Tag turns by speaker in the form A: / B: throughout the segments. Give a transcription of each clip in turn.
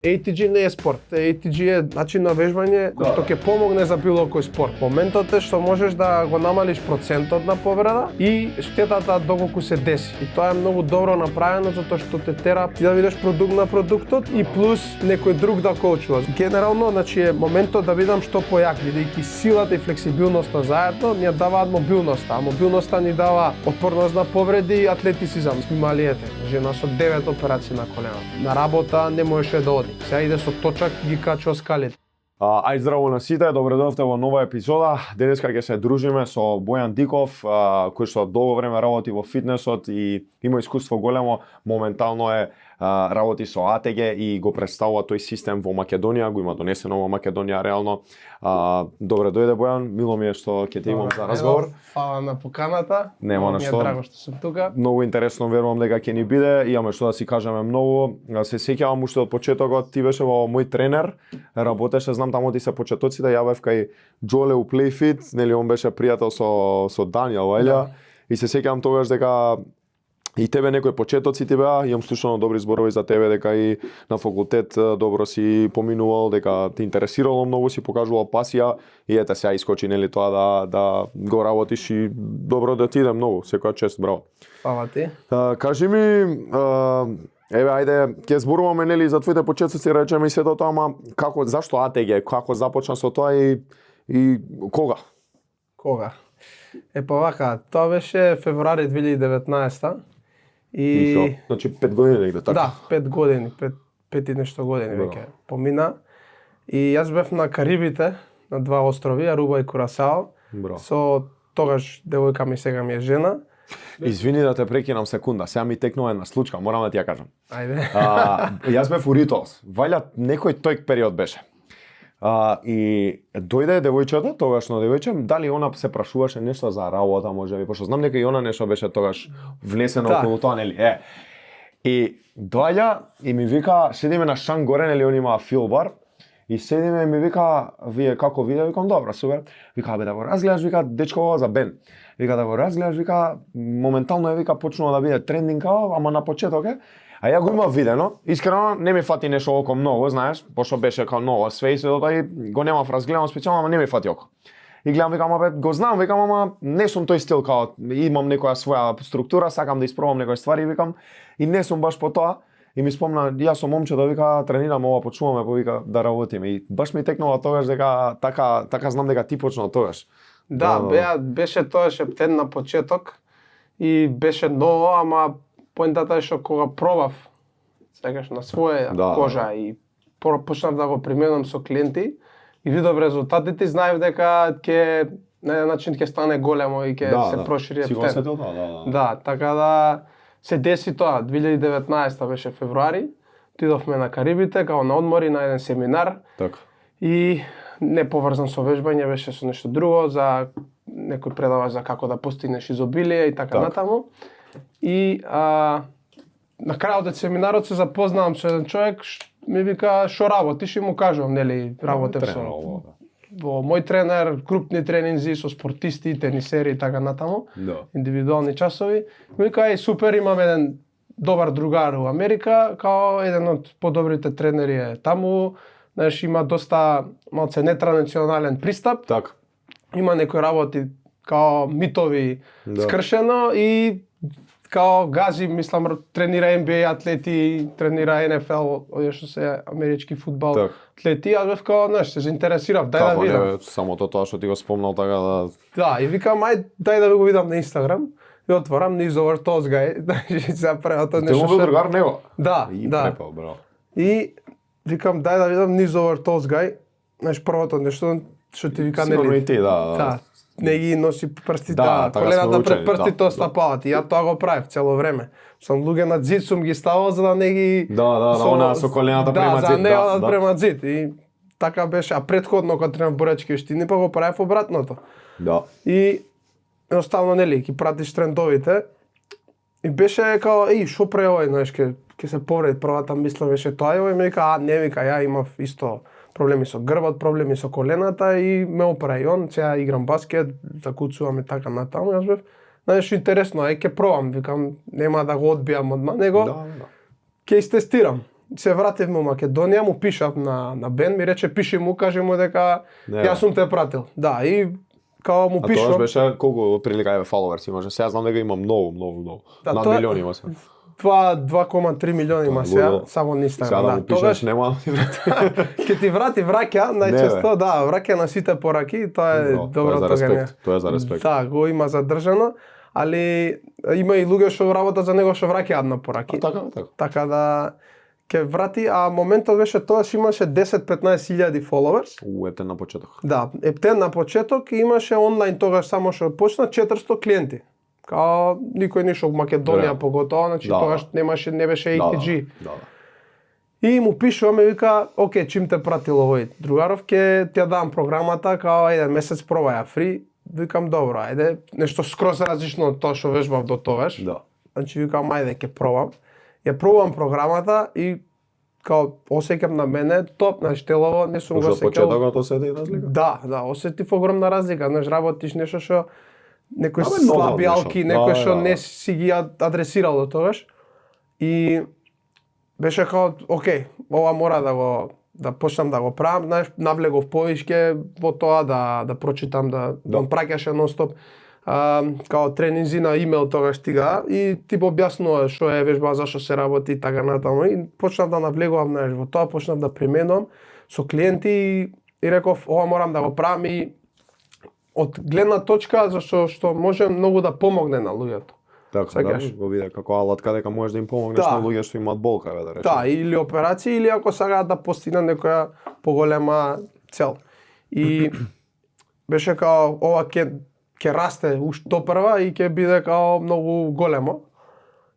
A: ATG не е спорт. ATG е начин на вежбање кој што ќе помогне за било кој спорт. Моментот е што можеш да го намалиш процентот на повреда и штетата доколку се деси. И тоа е многу добро направено затоа што те тера ти да видиш продукт на продуктот и плюс некој друг да коучува. Генерално, значи е моментот да бидам што појак, бидејќи силата и флексибилноста заедно ни ја даваат мобилноста, а мобилноста ни дава отпорност на повреди и атлетицизам. Сме имали жена со 9 операции на колено. На работа не можеше да оди. Сега иде со точак ги качува скалите.
B: Ај здраво на сите, добре дојдовте во нова епизода. Денеска ќе се дружиме со Бојан Диков, кој што долго време работи во фитнесот и има искуство големо. Моментално е работи со АТГ и го представува тој систем во Македонија, го има донесено во Македонија реално. Добре дојде Бојан, мило ми е што ќе те имам за разговор.
A: Фала на поканата.
B: Нема на што.
A: Ми е драго што сум тука.
B: Многу интересно, верувам дека ќе ни биде. Имаме што да си кажеме многу. Се сеќавам уште од почетокот, ти беше во мој тренер, работеше, знам таму ти се почетоците, ја бев кај Џоле у Playfit, нели он беше пријател со Даниел Елја. И се сеќавам тогаш дека и тебе некои почетоци ти беа, имам слушано добри зборови за тебе, дека и на факултет добро си поминувал, дека те интересирало многу, си покажувал пасија и ете сега искочи нели тоа да го работиш и добро да ти иде многу, секоја чест, браво.
A: Фала ти.
B: Кажи ми, еве ајде ќе зборуваме нели за твоите почетоци, речеме и сето тоа, ама како, зашто АТГ, како започна со тоа и кога?
A: Кога? Па вака, тоа беше февруари 2019 и
B: значи 5 години негде така.
A: Да, 5 години, 5 и нешто години веќе помина. И јас бев на Карибите, на два острови, Аруба и Курасао. Со тогаш девојка ми, сега ми е жена.
B: Извини да те прекинам секунда, сега ми текнува една случка, морам да ти ја кажам.
A: Ајде.
B: Јас бев у Ритолс, валја некој тој период беше. И дојде девојчето, тогашно девојче, дали она се прашуваше нешто за работа, можеби, пошто знам дека и она нешто беше тогаш внесено околу тоа, нели? И доаѓа и ми вика, седиме на шан горе, нели, он има филбар, и седиме и ми вика, вие како видео, викам, добро, супер. Вика, бе да го разгледаш, вика, дечко за бен. Вика да го разгледаш, вика, моментално е, вика, почнува да биде трендинг, ама на почеток е. А ја го имав видено, искрено не ми фати нешто око многу, знаеш, пошто беше као ново све и тоа и го немав разгледано специјално, ама не ми фати око. И гледам, викам, бе, го знам, викам, ама не сум тој стил, као имам некоја своја структура, сакам да испробам некои ствари, викам, и не сум баш по тоа. И ми спомна, јас со момчето, вика, тренирам ова, почнуваме, вика, да работиме. И баш ми текнува тогаш дека така знам дека ти почна тогаш.
A: Да, беше тоа септен на почеток и беше ново, ама поентата е што кога пробав секогаш на своја кожа и почнав да го применувам со клиенти и видов резултатите, знаев дека ќе на еден начин ќе стане големо и ќе се прошири ептен. Да, така да се деси тоа. 2019 беше февруари, отидовме на Карибите као на одмори на еден семинар.
B: Така.
A: И не поврзан со вежбање, беше со нешто друго, за некој предавач за како да постигнеш изобилие и така натаму. И на крајот од семинарот се запознавам со еден човек, ми вика што работиш и му кажувам, нели, работев со во мој тренер, крупни тренинзи со спортисти, тенисери и така натаму, индивидуални часови. Ми вика, супер, имам еден добар другар во Америка, као еден од подобрите тренери е таму, знаеш, има доста малце нетрадиционален пристап.
B: Так.
A: Има некои работи као митови скршено и као гази, мислам, тренира NBA атлети, тренира NFL, овие што се амерички фудбал атлети, јас бев као, знаеш, се заинтересирав, дај да видам.
B: Самото тоа што ти го спомнал така да.
A: Да, и викам, дај да го видам на Инстаграм. И отворам News Over Those Guy, значи за првото нешто.
B: Тоа другар него.
A: Да,
B: препал, браво.
A: И викам, дај да видам News Over Those Guy, знаеш, првото нешто што ти вика, нели.
B: Сигурно и ти, да.
A: Не ги носи прстите, колената пред прстите остапалат. И ја тоа го правев цело време. Сам луѓе на зид сум ги ставал за да не ги
B: она со колената према зид.
A: Да, за не одат према зид. И така беше, а претходно кога тренирав боречки вештини, па го правев обратното.
B: Да.
A: И едноставно нели ги пратиш трендовите. И беше као, што прави овој, знаеш, ќе се повреди. Првата мисла беше тоа и овој ми вика, не вика, ја имав исто проблеми со грбот, проблеми со колената и ме оправи он, сега играм баскет, закуцувам и така натаму, јас бев, знаеш, интересно, ќе пробам, викам, нема да го одбијам одма, него ќе истестирам. се вративме во Македонија, му пишав на Бен, ми рече пиши му, кажи му дека
B: Не,
A: јас сум те пратил. Да, и као му
B: А тогаш
A: пишав.
B: беше колку прилика е фоловерс имаше? Сега знам дека има многу.
A: Да,
B: Над
A: тоа е-
B: милиони има се.
A: 2,3 милиони има
B: Тоа е лудо.
A: сега, само на
B: Сега
A: Инстаграм.
B: да
A: Да,
B: му пишеш
A: тогаш
B: нема да ти врати.
A: ќе ти врати враќа, најчесто, да, враќа на сите пораки, и тоа е
B: Браво,
A: добро
B: тоа е за респект. Тоа е за респект.
A: Да, го има задржано, али има и луѓе што работат за него што враќаат на пораки.
B: Така.
A: Така да ќе врати, а моментот беше тогаш имаше 10-15 илјади followers.
B: Ете на почеток.
A: Да, ептен на почеток и имаше онлайн тогаш само што почна 400 клиенти. Као никој не шо во Македонија
B: Да.
A: поготоа, значи
B: Да,
A: тогаш не беше ATG.
B: Да.
A: И му пишуваме, вика, окей, чим те пратил овој другаров, ќе ти ја дам програмата, као ајде месец пробај ја фри. Викам добро, ајде, нешто скроз различно од тоа што вежбав до тогаш.
B: Да.
A: Значи викам ајде ќе пробам. Ја пробувам програмата и као осеќам на мене топ, значи телово не сум го
B: Уште од
A: осеќал.
B: почетокот осети разлика?
A: Да, осетив огромна разлика, знаеш, работиш нешто што некои
B: Абе, ново
A: слаби
B: нешто.
A: алки, некои што
B: Да.
A: не си ги адресирал до тогаш. И беше као, окей, ова мора да почнам да го правам, знаеш, навлегов повеќе во тоа да прочитам, да праќаше нон-стоп као тренинзи на имейл тогаш стига и ти објаснува што е вежба, зашто се работи и така натаму и почнав да навлегувам, знаеш, во тоа почнав да применувам со клиенти и реков ова морам да го правам и од гледна точка зашто што може многу да помогне на луѓето.
B: Така,
A: Сакаш?
B: да, го виде како алатка дека можеш да им помогнеш
A: Да.
B: на луѓе што имаат болка, да речем.
A: Да, или операции, или ако сакаат да постигнат некоја поголема цел. И беше као ова ќе расте уште допрва и ќе биде као многу големо.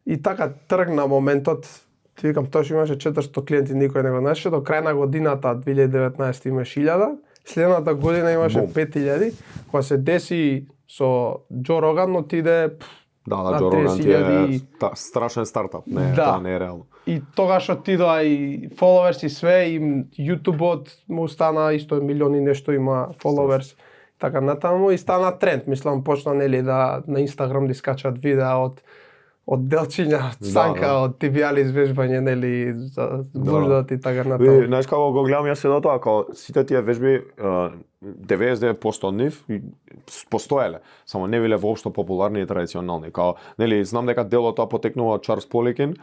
A: И така тргна моментот. Ти викам, тоа што имаше 400 клиенти, никој не го знаеше. До крај на годината 2019 имаше 1000, следната година имаше
B: Бум.
A: 5000. Кога се деси со Џо Роган, отиде
B: Да,
A: на
B: Џо Роган ти е
A: 30.000.
B: страшен стартап, не,
A: Да.
B: тоа не е реално.
A: И тогаш отидоа и followers и све, и YouTube-от му стана исто милиони нешто има followers. Така натаму и стана тренд, мислам почна нели да на Instagram да искачат видеа од делчиња, од Санка,
B: да.
A: од тибијали извежбање нели за гуждот и така
B: Ви,
A: натаму.
B: знаеш како го гледам јас се до тоа, како сите тие вежби, 99% од нив постоеле, само не биле воопшто популарни и традиционални. Као, нели, знам дека дел од тоа потекнува од Чарлс Поликин,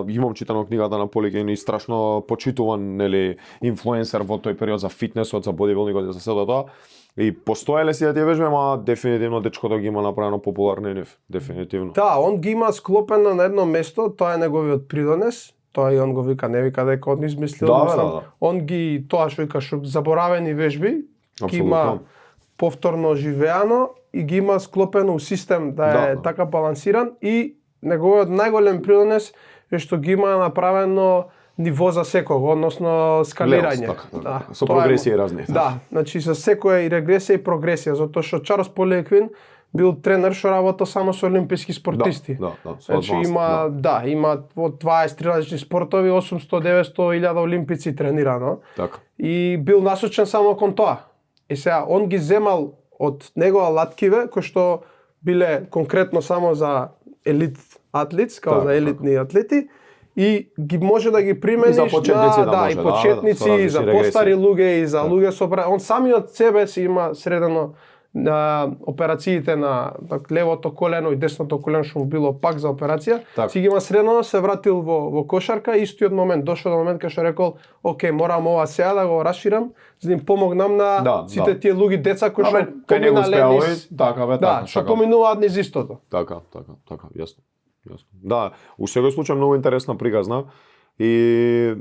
B: имам читано книгата на Поликин и страшно почитуван, нели, инфлуенсер во тој период за фитнесот, за бодибилдингот, за сето тоа. И постоеле си тие вежби, ама дефинитивно дечкото ги има направено популарно и нив, дефинитивно.
A: Да, он ги има склопено на едно место, тоа е неговиот придонес. Тоа и он го вика, не вика дека он измислил,
B: Да,
A: мислам,
B: да.
A: он ги тоа што вика што заборавени вежби, ги
B: Апсолутно.
A: има повторно живеано и ги има склопено у систем да е
B: Да.
A: така балансиран и неговиот најголем придонес е што ги има направено ниво за секого, односно скалирање.
B: Левелс, така,
A: Да,
B: со
A: тоа е-
B: прогресија разни.
A: Да, значи со секоја и регресија и прогресија, затоа што Чарлс Поликин бил тренер што работел само со олимписки спортисти.
B: Да, со
A: Значи
B: advanced,
A: има, има од 20 различни спортови, 800-900 илјада олимпици тренирано
B: Така.
A: и бил насочен само кон тоа. И сега, он ги земал од него алаткиве, кои што биле конкретно само за елит атлетс, као
B: Така,
A: за елитни атлети, и ги може да ги примениш
B: И за почетници да може,
A: и
B: да,
A: почетници,
B: со
A: и за
B: различни
A: постари
B: регресии.
A: луѓе, и за луѓе со он самиот себе си има средено на операциите на левото колено и десното колено што му било пак за операција,
B: Така.
A: си ги има средно, се вратил во кошарка, истиот момент, дошол до момент кај што рекол, окей, морам ова сега да го расширам, за да им помогнам на
B: Да,
A: сите
B: да.
A: тие луѓе деца кои што
B: Абе, кај него
A: поминале
B: успеа
A: низ,
B: овој, така бе,
A: да,
B: така,
A: што
B: така.
A: поминуваат низ истото.
B: Така, јасно. Да, у секој случај многу интересна приказна и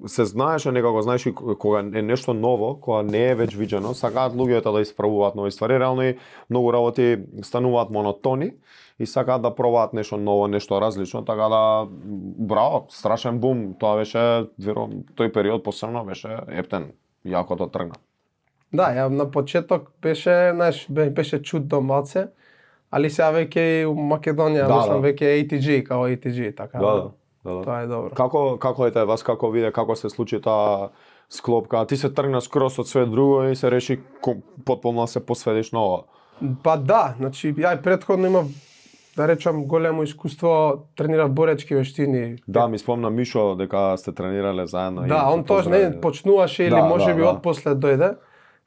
B: се знаеше некако, знаеш и кога е нешто ново, кога не е веќе видено, сакаат луѓето да испробуваат нови ствари, реално и многу работи стануваат монотони и сакаат да пробаат нешто ново, нешто различно, така да браво, страшен бум, тоа беше верувам тој период посебно беше ептен, јако тоа тргна.
A: Да, ја на почеток беше, знаеш, беше чудно малце, али сега веќе и у Македонија,
B: Да,
A: мислам,
B: да.
A: веќе е ATG, као ATG, така.
B: Да.
A: Тоа е добро.
B: Како ете вас, како виде, како се случи таа склопка? Ти се тргна скрос од све друго и се реши потполно да се посветиш на ова.
A: Па да, значи ја и претходно имав да речам, големо искуство, тренирав боречки вештини.
B: Да, ми спомна Мишо дека сте тренирале заедно.
A: Да, он тоаш не почнуваше или
B: Да,
A: можеби
B: да.
A: отпосле дојде.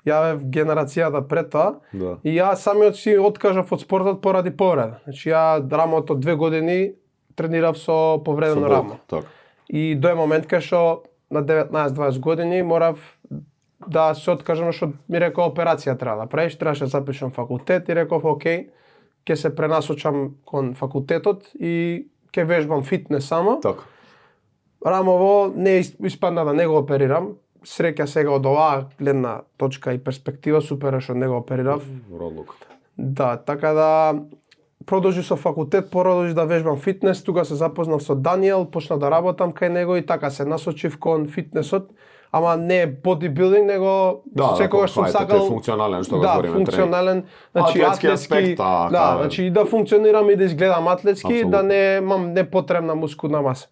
A: Ја бев генерацијата пред тоа.
B: Да.
A: И ја самиот си откажав од спортот поради повреда. Значи ја рамото 2 години тренирав со повредено рамо.
B: Така.
A: И дој момент кај што на 19-20 години морав да се откажам што ми рекол операција треба да правиш, требаше да запишам факултет и реков окей, ќе се пренасочам кон факултетот и ќе вежбам фитнес само.
B: Така.
A: Рамово не испадна да не го оперирам. Среќа сега од оваа гледна точка и перспектива супер е што не го оперирав.
B: Родлук.
A: Да, така да продолжи со факултет, продолжи да вежбам фитнес, тука се запознав со Даниел, почнав да работам кај него и така се насочив кон фитнесот, ама не бодибилдинг, него секогаш сум сакал
B: функционален што го
A: да,
B: збориме.
A: функционален, значи
B: Атлетски
A: атлетски,
B: аспект,
A: да, значи и да функционирам и да изгледам атлетски,
B: Апсолутно.
A: да не имам непотребна мускулна маса.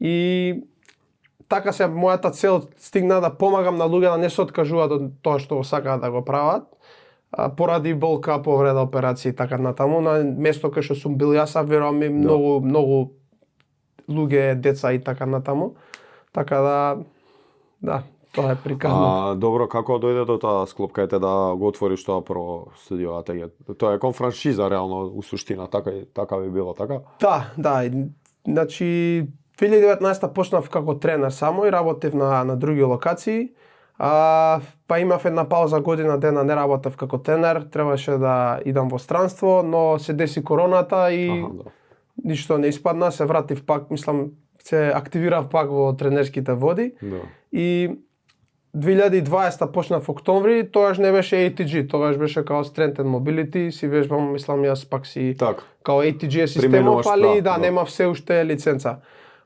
A: И така се мојата цел стигна да помагам на луѓе да не се откажуваат од тоа што сакаат да го прават, поради болка, повреда, операција и така натаму, на место кај што сум бил јас, а верувам и многу луѓе, деца и така натаму. Така да, тоа е приказно.
B: Добро, како дојде до таа склопкајте да го отвориш тоа прво студио АТГ? Тоа е кон франшиза реално у суштина, така би било, така?
A: Да, значи 2019 почнав како тренер само и работев на други локации. Па имав една пауза година дена не работев како тренер, требаше да идам во странство, но се деси короната и ништо не испадна, се вратив пак, мислам, се активирав пак во тренерските води.
B: Да.
A: И 2020 почнав октомври, тогаш не беше ATG, тогаш беше као Strength and Mobility, си вежбам, мислам јас пак си
B: Так.
A: као ATG системов, али
B: да.
A: нема все уште лиценца.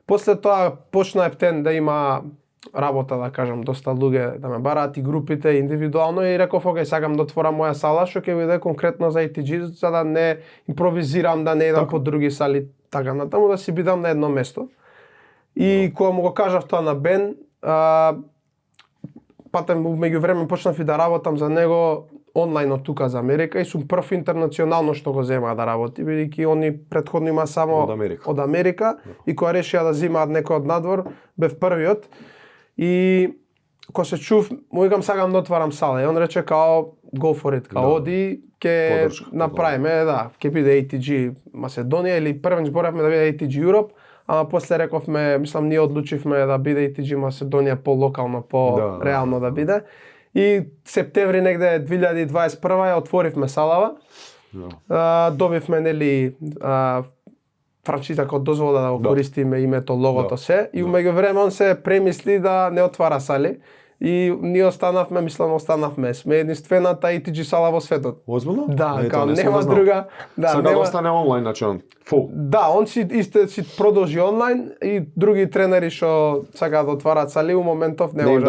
A: После тоа почна Ептен да има работа, да кажам, доста луѓе да ме бараат и групите индивидуално и реков, окей, сакам да отворам моја сала, што ќе биде конкретно за ATG, за да не импровизирам, да не идам по други сали, така натаму, да си бидам на едно место. И кога му го кажав тоа на Бен, патем меѓувреме почнав и да работам за него онлайн од тука за Америка и сум прв интернационално што го земаа да работи, бидејќи они претходно има само од Америка и кога решија да земаат некој од надвор, бев првиот. И кога се чув, му викам сакам да отварам сала и он рече као go for it, као оди, ќе направиме, да, ќе биде ATG Македонија или првен зборевме да биде ATG Europe, ама после рековме, мислам ние одлучивме да биде ATG Македонија по-локално, по-реално да биде. И септември негде 2021 ја отворивме салава. Добивме нели франшиза како дозвола да го користиме името, логото се и меѓувреме он се премисли да не отвара сали. И ние останавме, сме единствената ATG сала во светот.
B: Озбилно?
A: Да, као нема друга. Да,
B: сега да остане онлайн, значи он фул.
A: Да, он си продолжи онлайн и други тренери што сакаат да отварат сали у моментов не може.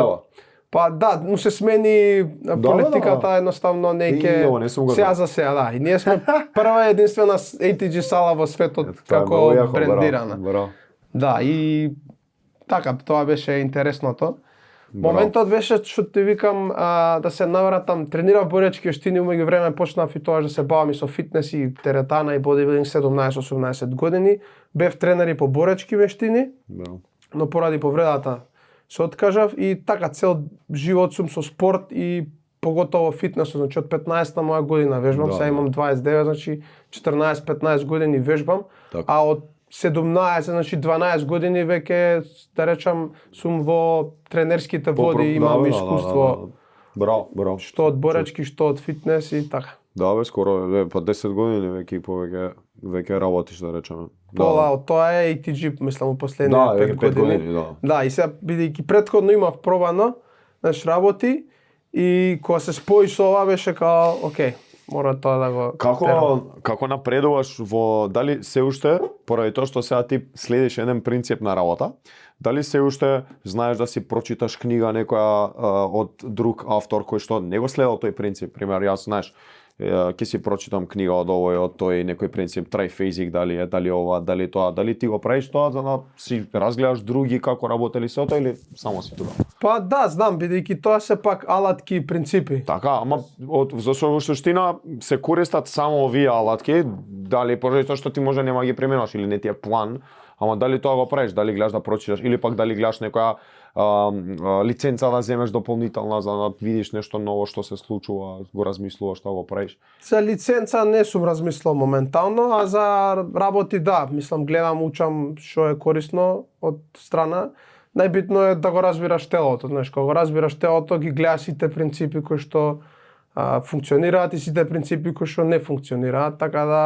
A: Па да, му се смени политиката, едноставно не ќе сега за сега, да. И ние сме прва единствена ATG сала во светот како брендирана. Да, и така, тоа беше интересното. Моментот беше што ти викам да се навратам, тренирав боречки вештини, меѓувреме почнав и тоа да се бавам и со фитнес и теретана и бодибилдинг 17-18 години. Бев тренер и по боречки вештини, но поради повредата се откажав и така цел живот сум со спорт и поготово фитнесот, значи од 15-та моја година вежбам, сега имам 29, значи 14-15 години вежбам, а од 17, значи 12 години веќе, да речам, сум во тренерските води, имам искуство.
B: Браво.
A: Што од боречки, што од фитнес и така.
B: Да, бе, скоро, па 10 години веќе и повеќе веќе работиш, да речеме.
A: Пола, тоа е ATG, мислам, последните 5 години. Да, и сега, бидејќи претходно имав пробано, знаеш, работи, и кога се спои со ова беше као, окей, мора тоа да го
B: Како напредуваш во, дали се уште, поради тоа што сега ти следиш еден принцип на работа, дали се уште знаеш да си прочиташ книга некоја од друг автор кој што не го следал тој принцип? Пример, јас, знаеш, ќе си прочитам книга од овој, од тој, некој принцип, трифазик, дали ова, дали тоа, дали ти го правиш тоа за да си разгледаш други како работели се тоа или само си тука?
A: Па да, знам, бидејќи тоа се пак алатки и принципи.
B: Така, ама зашто во суштина се користат само овие алатки, дали пожето што ти може нема ги применаш или не ти е план, ама дали тоа го правиш, дали гледаш да прочиташ или пак дали гледаш некоја лиценца да земеш дополнителна за да видиш нешто ново што се случува, го размислуваш што го правиш.
A: За лиценца не сум размислил моментално, а за работи да, мислам гледам, учам што е корисно од страна. Најбитно е да го разбираш телото, знаеш, кога го разбираш телото, ги гледаш сите принципи кои што функционираат и сите принципи кои што не функционираат, така да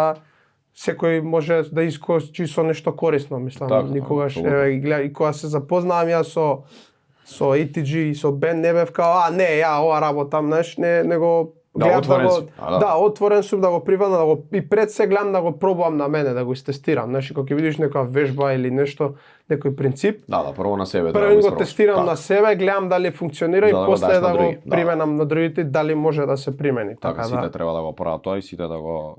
A: секој може да искочи со нешто корисно, мислам,
B: така,
A: никогаш еве ги гледа и кога се запознавам јас со ATG и со Бен не бев као не, ја ова работам, знаеш, не го гледам
B: отворен си.
A: да, отворен сум да го прифатам, да го и пред се гледам да го пробувам на мене, да го истестирам, знаеш, кога ќе видиш некоја вежба или нешто, некој принцип,
B: Да, прво на себе
A: прво го
B: испробваш.
A: тестирам на себе, гледам дали функционира и
B: За да го
A: после
B: дадеш на
A: да го
B: други, да.
A: применам на другите, дали може да се примени.
B: Така, сите
A: да.
B: треба да го прават тоа и сите да го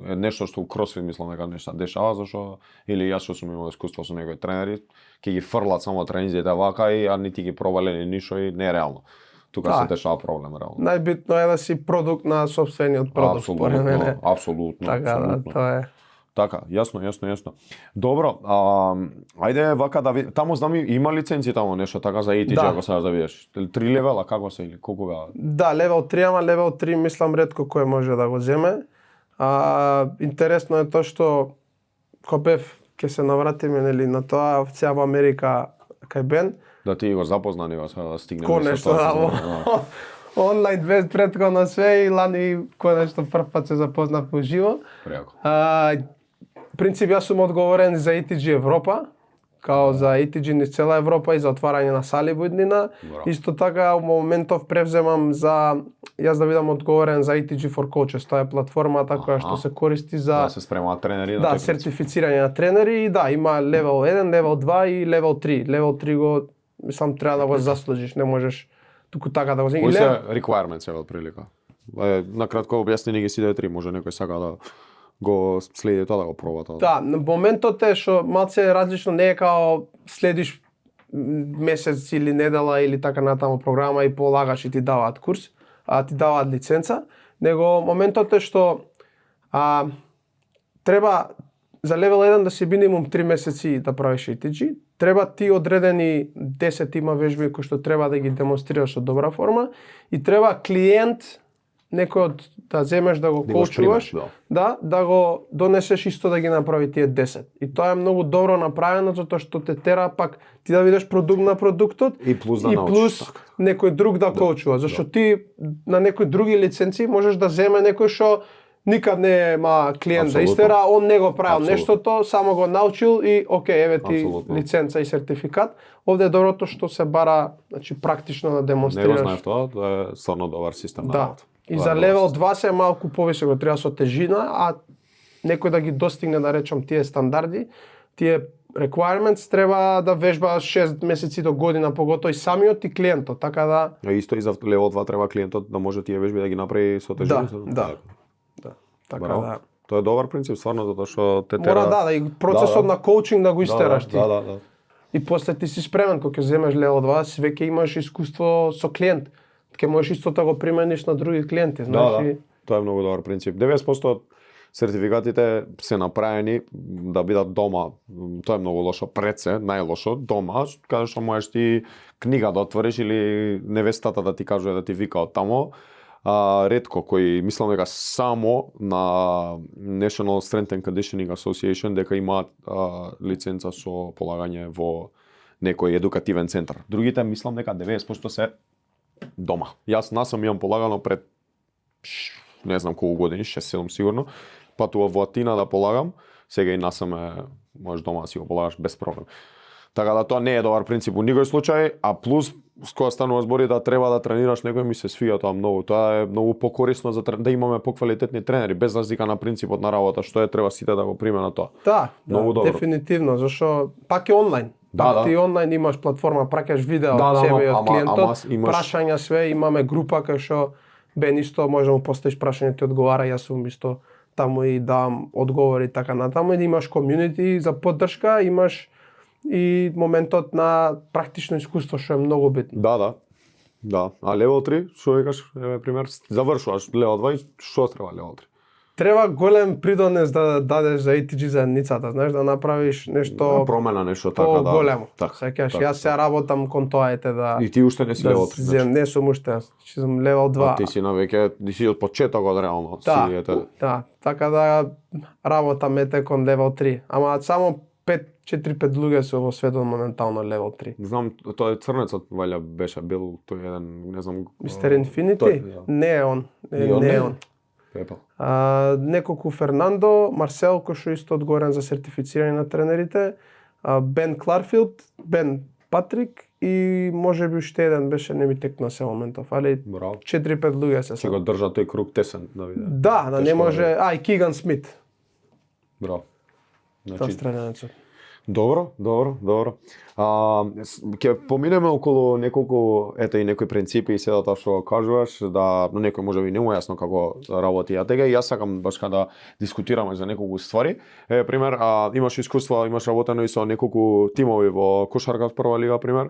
B: е нешто што у кросфит мислам дека нешто дешава зашто или јас што сум имал искуство со некои тренери, ќе ги фрлат само тренизите вака и а нити ги пробале ни ништо и нереално. Тука
A: Да.
B: се дешава проблем реално.
A: Најбитно е да си продукт на сопствениот продукт, според мене.
B: Апсолутно.
A: Така да,
B: апсолутно.
A: тоа е.
B: Така, јасно. Добро, ајде вака да видим. Таму знам има лиценци таму нешто така за ATG,
A: Да.
B: ако сакаш да видиш. 3 левела како се или колку беа?
A: Да, левел 3, ама левел 3 мислам ретко кој може да го земе. Интересно е тоа што кога бев, ќе се навратиме нели на тоа, сега во Америка кај Бен,
B: Да ти го запозна него сега да стигнеме
A: конечно да, онлайн без претходно све и лани конечно прв пат се запознав уживо.
B: Преако.
A: Принцип јас сум одговорен за ATG Европа, као за ATG низ цела Европа и за отварање на сали во иднина.
B: Браво.
A: Исто така во моментов превземам за јас да бидам одговорен за ATG for Coaches, тоа е платформата која што се користи за
B: Да се спремаат тренери
A: да,
B: текмици.
A: сертифицирање на тренери и да, има левел 1, левел 2 и левел 3. Левел 3 го мислам треба да го заслужиш, не можеш туку така да го земеш.
B: Кои се requirements од прилика? Накратко објасни ни ги сите три, може некој сака да го следи тоа да го проба тоа.
A: Да, на моментот е што малце различно, не е као следиш месец или недела или така натаму програма и полагаш и ти даваат курс, ти даваат лиценца, него моментот е што треба за левел 1 да си минимум 3 месеци да правиш ATG, треба ти одредени 10 има вежби кои што треба да ги демонстрираш од добра форма и треба клиент некој од да земеш да го
B: Да го
A: коучуваш,
B: примеш,
A: да го донесеш исто да ги направи тие 10. И тоа е многу добро направено затоа што те тера пак ти да видиш продукт на продуктот
B: И плюс да научиш,
A: плюс
B: така.
A: некој друг да коучува, зашто ти на некои други лиценци можеш да земе некој што никад не ема клиент да
B: Апсолутно.
A: истера, он не го правил
B: Апсолутно.
A: нештото, само го научил и окей, еве ти
B: Апсолутно.
A: лиценца и сертификат. Овде е доброто што се бара, значи практично да
B: Не го
A: демонстрираш.
B: знаев тоа, тоа е стварно добар систем на
A: Да.
B: работа.
A: И
B: Тоа
A: за
B: е
A: левел
B: добар
A: 2 се малку повисоко, треба со тежина, а некој да ги достигне, да речам, тие стандарди, тие requirements, треба да вежба 6 месеци до година, поготоа и самиот и клиентот, така да...
B: А исто и за левел 2 треба клиентот да може тие вежби да ги направи со тежина.
A: Да. Така
B: Браво.
A: да...
B: Тоа е добар принцип стварно затоа што те тера.
A: Мора да, и процесот на коучинг да го истераш ти.
B: Да.
A: И после ти си спремен, кога ќе земеш левел 2, си веќе имаш искуство со клиент. Ќе можеш исто да го примениш на други клиенти, знаеш.
B: Да. Тоа е многу добар принцип. 90% од сертификатите се направени да бидат дома. Тоа е многу лошо пред се, најлошо дома, каде што можеш ти книга да отвориш или невестата да ти кажува да ти вика од тамо. Ретко кои мислам дека само на National Strength and Conditioning Association дека имаат лиценца со полагање во некој едукативен центар. Другите мислам дека 90% се дома. Јас насам имам полагано пред не знам колку години, 6-7 сигурно. Патував во Атина да полагам, сега и насаме можеш дома да си го полагаш без проблем. Така да тоа не е добар принцип во никој случај, а плюс кога станува збори да треба да тренираш некој, ми се свија тоа многу. Тоа е многу покорисно за да имаме поквалитетни тренери без разлика на принципот на работа, што е треба сите да го применат тоа.
A: Да,
B: Многу добро.
A: дефинитивно, зашто пак е онлайн.
B: Да.
A: Ти онлайн имаш платформа, праќаш видео
B: Да,
A: од себе и од
B: ама
A: клиентот,
B: имаш-
A: прашања све, имаме група кај што Бен исто може да му поставиш прашање, ти одговара, јас сум исто таму и давам одговори така натаму, и да имаш комјунити за поддршка, имаш и моментот на практично искуство што е многу битно.
B: Да. Да, а левел 3, што викаш, еве пример, завршуваш левел 2 и што треба левел 3?
A: Треба голем придонес да дадеш за ATG заедницата, знаеш, да направиш нешто
B: Промена, нешто така, да.
A: големо.
B: Така,
A: Сеќаш,
B: така,
A: јас се работам кон тоа да
B: И ти уште не си
A: да
B: левел 3, значи.
A: не сум уште, јас сум левел 2.
B: А ти си навеќе, ти си од почетокот реално.
A: Да,
B: си, ете.
A: да, така да работам кон левел 3. Ама само 4-5 луѓе се во светот моментално левел 3.
B: Знам, тој црнецот валја беше бил тој еден, не знам.
A: Мистер Инфинити?
B: тој, да.
A: Не е он.
B: И он
A: Не
B: не?
A: е он.
B: Пепел.
A: Неколку Фернандо, Марсел, кој што исто одговорен за сертифицирање на тренерите, Бен Кларфилд, Бен Патрик и може би уште еден беше, не ми текна се моментов, али
B: Браво.
A: 4-5 луѓе се
B: Ќе го држа тој круг тесен, да види.
A: Да, не
B: Тешко
A: може,
B: е.
A: и Киган Смит,
B: Браво.
A: тоа
B: Значи,
A: стреленецот.
B: добро. Ќе поминеме околу неколку, ете и некои принципи и седата што кажуваш, да на некој може би не му е јасно како работи АТГ, и јас сакам баш да дискутираме за неколку ствари. Пример, имаш искуство, имаш работено и со неколку тимови во кошарка прва лига, пример.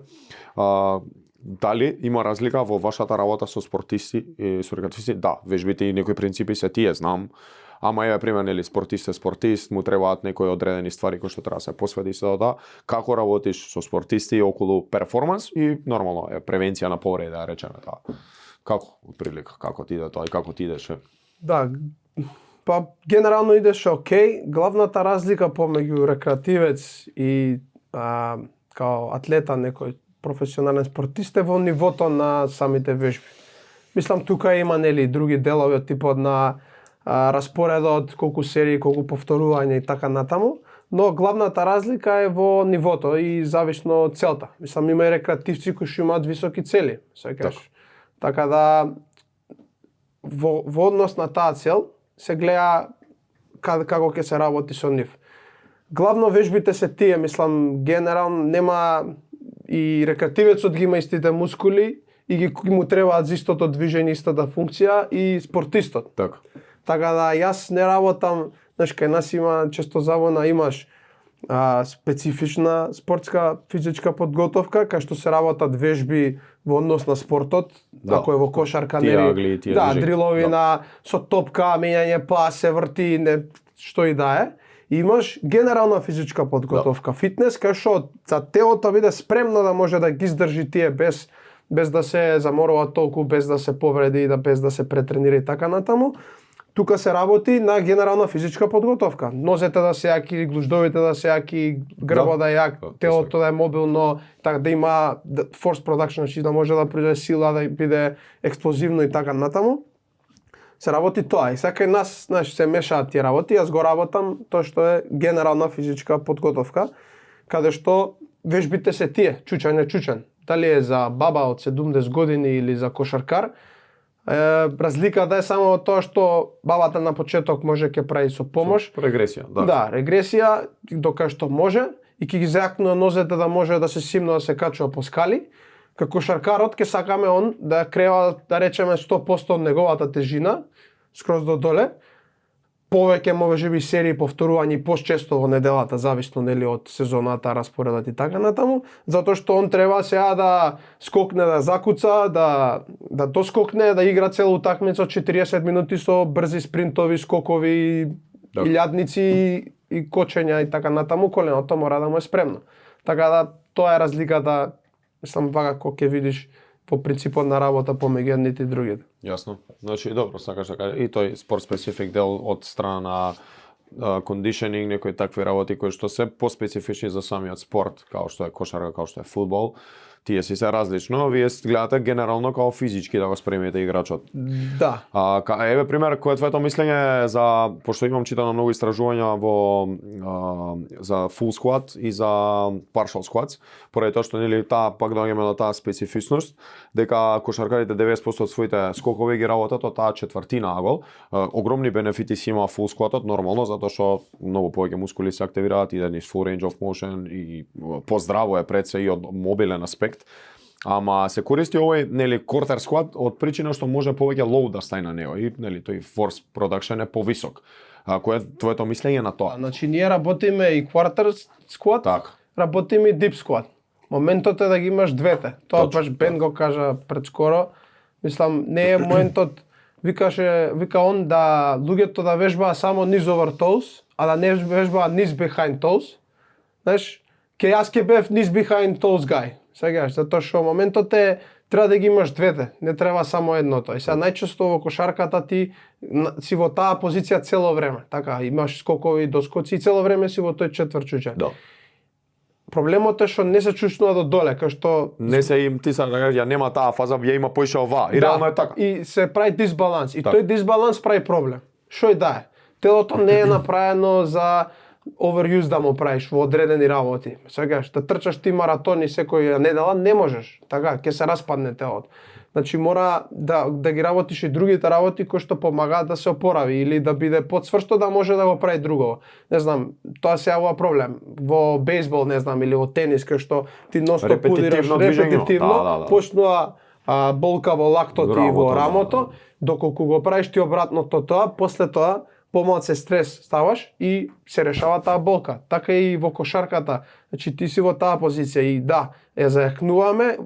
B: Дали има разлика во вашата работа со спортисти и со рекреативисти? Да, вежбите и некои принципи се тие знам. Ама еве пример, нели, спортист, му требаат некои одредени ствари кои што треба да се посвети се да. Како работиш со спортисти околу перформанс и нормално е превенција на повреди, да речеме тоа. Како отприлика, како ти иде тоа и како ти идеше?
A: Да, па генерално идеше окей. Главната разлика помеѓу рекреативец и као атлета, некој професионален спортист е во нивото на самите вежби. Мислам тука има нели други делови од типот на распоредот, колку серии, колку повторување и така натаму, но главната разлика е во нивото и зависно од целта. Мислам има и рекреативци кои што имаат високи цели, сеќаш. Така да во однос на таа цел се гледа како ќе се работи со нив. Главно вежбите се тие, мислам генерално нема и рекреативецот ги има истите мускули и ги му требаат за истото движење, истата функција и спортистот. Така да јас не работам, знаеш, кај нас има често забуна, имаш специфична спортска физичка подготовка, кај што се работат вежби во однос на спортот, ако е во кошарка, нели, дрилови со топка, мењање пас, се врти, што и да е. И имаш генерална физичка подготовка, фитнес, кај што за телото биде спремно да може да ги издржи тие без да се заморува толку, без да се повреди, без да се претренира и така натаму. Тука се работи на генерална физичка подготовка. Нозете да се јаки, глуждовите да се јаки, грбот да е јак, телото да е мобилно, така да има force production, значи да може да произведе сила, да биде експлозивно и така натаму. Се работи тоа. И сега нас, знаеш, се мешаат тие работи, јас го работам тоа што е генерална физичка подготовка, каде што вежбите се тие, чучање. Дали е за баба од 70 години или за кошаркар, разликата е само тоа што бабата на почеток може ќе прави со помош.
B: Регресија, да.
A: Да, регресија, докај што може, и ќе ги зајакнува нозете да може да се симно да се качува по скали. Како кошаркарот ќе сакаме он да крева, да речеме 100% од неговата тежина, скроз до доле. Повеќе може би серии повторувања и почесто во неделата, зависно нели од сезоната, распоредот и така натаму, затоа што он треба сега да скокне, да закуца, да доскокне, да игра цела утакмица од 40 минути со брзи спринтови, скокови, илјадници и кочења и така натаму, коленото мора да му е спремно. Така да тоа е разликата, мислам вака кога ќе видиш по принципот на работа помеѓу едните и другите.
B: Јасно. Значи, добро, сакаш да кажеш, и тој спорт специфик дел од страна на кондишенинг, некои такви работи кои што се поспецифични за самиот спорт, као што е кошарка, као што е фудбал, тие си се различно, вие гледате генерално како физички да го спремите играчот.
A: Да.
B: Еве пример, кој е твоето мислење за, пошто имам читано многу истражувања за full squat и за partial squats, поради тоа што нели таа пак доаѓаме до таа специфичност, дека кошаркарите 90% од своите скокови ги работат од таа четвртина агол. Огромни бенефити си има full squatот нормално затоа што многу повеќе мускули се активираат и да низ full range of motion и поздраво е пред се и од мобилен аспект. Ама се користи овој нели quarter squat од причина што може повеќе load да стаи на него и нели тој force production е повисок. А кој е твоето мислење на тоа?
A: Значи ние работиме и quarter squat,
B: Така.
A: работиме и deep squat. Моментот е да ги имаш двете. Тоа
B: Точно,
A: баш Бен го кажа пред скоро. Мислам, не е моментот, вика он да луѓето да вежбаа само низ over toes, а да не вежбаа низ behind toes. Знаеш, јас ке бев низ behind toes guy. Сега, затоа што моментот е треба да ги имаш двете, не треба само едното. И сега најчесто во кошарката ти си во таа позиција цело време. Така, имаш скокови, доскоци и цело време си во тој четврт чуче.
B: Да.
A: Проблемот е што не се чуснува до доле, кај што
B: Не се им ти са ја нема таа фаза, ја има поише ова. И реално е така.
A: И се прави дисбаланс. И
B: така.
A: тој дисбаланс прави проблем. Што и да е. Телото не е направено за overuse да му правиш во одредени работи. Сега да трчаш ти маратони секоја недела не можеш. Така ќе се распадне телото. Значи мора да ги работиш и другите работи кои што помагаат да се опорави или да биде подсврсто да може да го прави друго. Не знам, тоа се јавува проблем. Во бейсбол, не знам, или во тенис кај што ти ностоп удираш репетитивно, почнува болка во лактот и во рамото, доколку го правиш ти обратното тоа, после тоа помалце стрес ставаш и се решава таа болка. Така и во кошарката. Значи ти си во таа позиција и да, ја зајакнуваме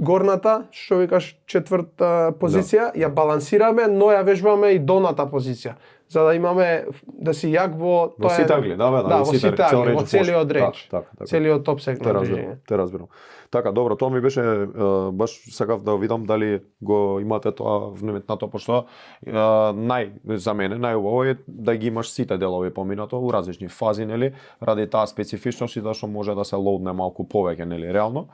A: горната, што викаш, четврта позиција, ја балансираме, но ја вежбаме и долната позиција, за да имаме да си јак во
B: тоа. Во сите агли, да,
A: во сите агли, во целиот рейндж.
B: Така.
A: Целиот опсег на движење.
B: Те разбирам. Така, добро, тоа ми беше баш сакав да видам дали го имате тоа внеметнато, пошто за мене најубаво е да ги имаш сите делови поминато у различни фази, нели, ради таа специфичност и да што може да се лоудне малку повеќе, нели, реално.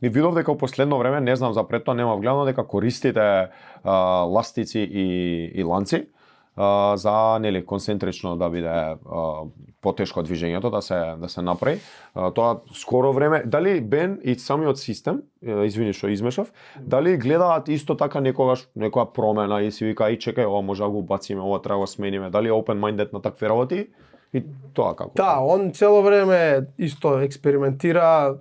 B: И видов дека во последно време, не знам за пред тоа, нема вгледано дека користите ластици и ланци за нели концентрично да биде потешко движењето да се направи. Тоа скоро време, дали Бен и самиот систем, извини што измешав, дали гледаат исто така некогаш некоја промена и си вика и чекај, ова може да го бациме, ова треба да смениме, дали е open minded на такви работи? И тоа како?
A: Да, он цело време исто експериментира,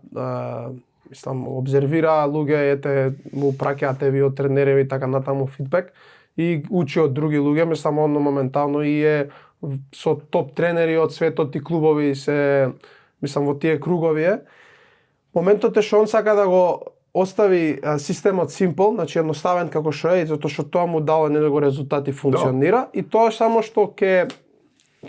A: мислам, обзервира луѓе, ете, му праќаат еви од тренереви така натаму фидбек и учи од други луѓе, мислам, он моментално и е со топ тренери од светот и клубови се, мислам, во тие кругови е. Моментот е што он сака да го остави системот simple, значи едноставен како што е, затоа што тоа му дало него резултати функционира и тоа само што ќе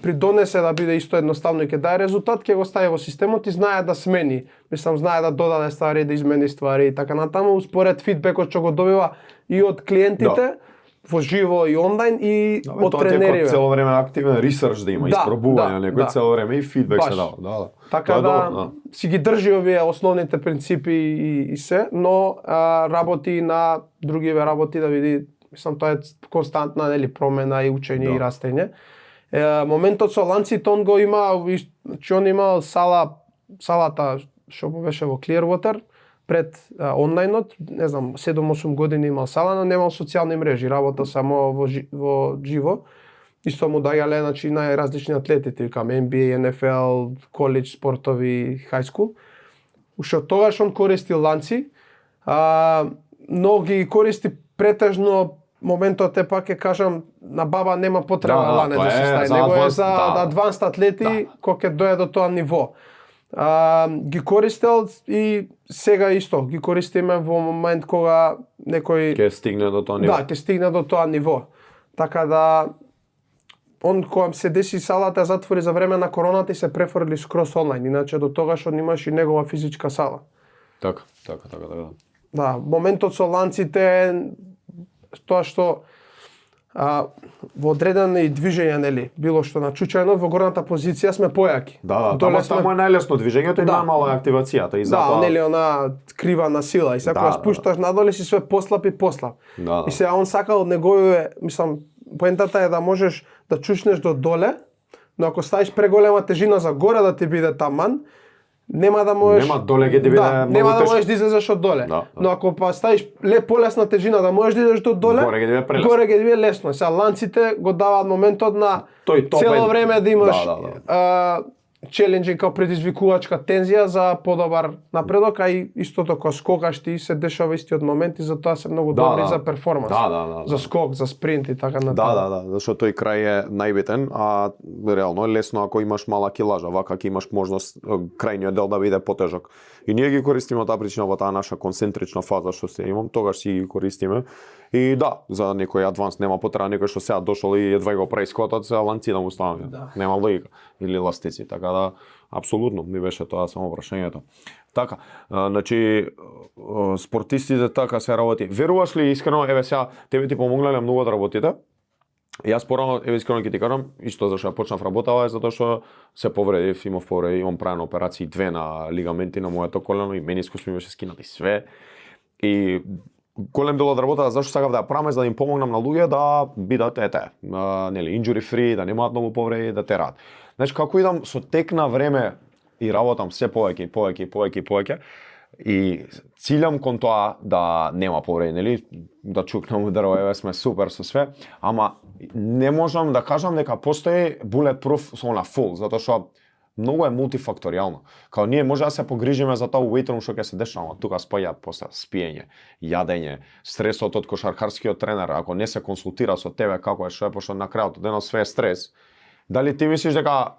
A: придонесе да биде исто едноставно и ќе даде резултат, ќе го стави во системот и знае да смени. Мислам, знае да додаде ствари, да измени ствари и така натаму, според фидбекот што го добива и од клиентите, во живо и онлайн и од тренериве.
B: Цело време активен ресерч да има, испробување некој цело време и фидбек се дава.
A: Така да си ги држи овие основните принципи и се, но работи на другиве работи да види, мислам, тоа е константна нели промена и учење и растење. Моментот со ланците он го има, че он имал салата што му беше во Clearwater пред онлајнот, не знам, 7-8 години имал сала, но немал социјални мрежи, работа само во живо. Исто му дајале, значи, најразлични атлети, викам, NBA, NFL, коледж спортови, high school. Уште од тогаш он користи ланци, но ги користи претежно. Моментот е пак ќе кажам, на баба нема потреба лане да се стави, него е за advanced атлети кој ќе дојде до тоа ниво. Ги користел и сега исто, ги користиме во момент кога некој
B: ќе стигне до тоа ниво.
A: Да, ќе стигне до тоа ниво. Така да он кога се деси салата затвори за време на короната и се префрли скроз онлайн, иначе до тогаш он имаше и негова физичка сала.
B: Така.
A: Да, моментот со ланците тоа што во одредени движења, нели, било што на чучајно, во горната позиција сме појаки.
B: Да, таму е најлесно движењето и најмала активацијата и затоа.
A: Да, нели, она крива на сила и сега кога спушташ надоле си све послаб и послаб. И сега он сака од неговиве, мислам, поентата е да можеш да чушнеш до доле, но ако ставиш преголема тежина за горе да ти биде таман, нема да можеш.
B: Нема доле ќе ти биде многу
A: нема да можеш да излезеш од доле. Но ако па ставиш полесна тежина да можеш да идеш до доле, горе ќе ти биде лесно. Сега ланците го даваат моментот на цело време да имаш челенџинг као предизвикувачка тензија за подобар напредок, а и истото кога скокаш ти се дешава истиот момент и затоа се многу добри за перформанс. За скок, за спринт и така натаму.
B: Зашто тој крај е најбитен, а реално е лесно ако имаш мала килажа, вака ќе имаш можност крајниот дел да биде потежок. И ние ги користиме таа причина во таа наша концентрична фаза што се имам, тогаш си ги користиме. И да, за некој адванс нема потреба некој што сега дошол и едва го прави сквотот, се ланци да му ставаме. Нема логика. Или еластици, така да апсолутно ми беше тоа само прашањето. Така, значи спортистите така се работи. Веруваш ли искрено, еве сега тебе ти помогнале многу да работите? Јас порано, еве искрено ќе ти кажам, исто зашто ја почнав работава е затоа што се повредив, имав повреди, имам правено операции 2 на лигаменти на моето колено и менискус ми беше скинати све. И голем дел од работата зашто сакав да ја правам за да им помогнам на луѓе да бидат нели injury free, да немаат многу повреди, да терат. Значи како идам со тек на време и работам се повеќе и цилјам кон тоа да нема повреди, нели, да чукнам ударова, еве сме супер со све, ама не можам да кажам дека постои bulletproof со на full, затоа што многу е мултифакторијално. Као ние може да се погрижиме за тоа weight room што ќе се дешава, тука спаѓа после спиење, јадење, стресот од кошаркарскиот тренер, ако не се консултира со тебе како е што е, пошто на крајот од денот све е стрес. Дали ти мислиш дека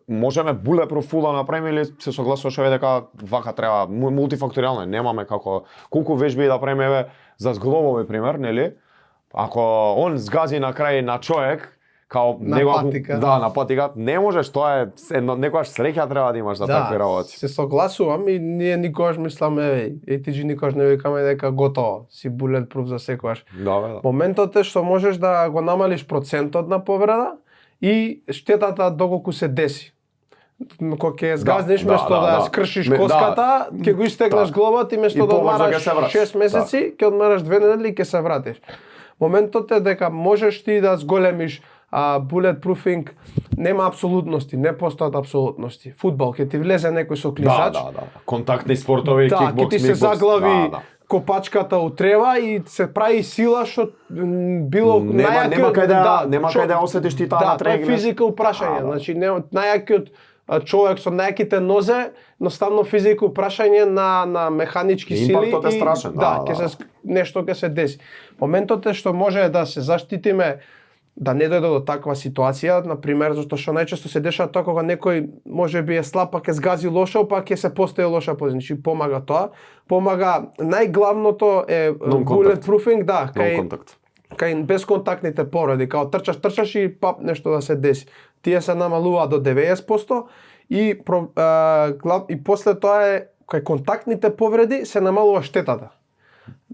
B: можеме bulletproof full да направиме или се согласуваш дека вака треба мултифакторијално, немаме како колку вежби да правиме еве за зглобови пример, нели? Ако он згази на крај на човек, као на патика, не можеш, тоа е некојаш среќа треба да имаш за такви работи.
A: Се согласувам и ние никогаш мисламе, ATG никогаш не викаме дека готово, си bulletproof за секогаш. Моментот е што можеш да го намалиш процентот на повреда и штетата доколку се деси. Кога ќе згазнеш место да скршиш коската, ќе го истегнеш глобот и место да одмараш 6 месеци, ќе одмараш 2 недели и ќе се вратиш. Моментот е дека можеш ти да зголемиш bulletproofing, нема апсолутности, не постојат апсолутности. Фудбал ќе ти влезе некој со клизач.
B: Контактни спортови, кикбокс,
A: ќе ти се заглави копачката у трева и се прави сила што било најакиот
B: нема кај да осетиш ти таа на тренинг.
A: Да, физика прашање, значи најакиот човек со најаките нозе, едноставно физика прашање на механички сили.
B: Импактот е страшен.
A: Нешто ќе се деси. Моментот е што може да се заштитиме да не дојде до таква ситуација, на пример, зашто што најчесто се дешава тоа кога некој можеби е слаб, па ќе згази лошо, па ќе се постае лоша позиција. Значи помага тоа. Помага најглавното е bulletproofing, кај безконтактните повреди, као трчаш и пап нешто да се деси. Тие се намалуваат до 90% и после тоа е кај контактните повреди се намалува штетата.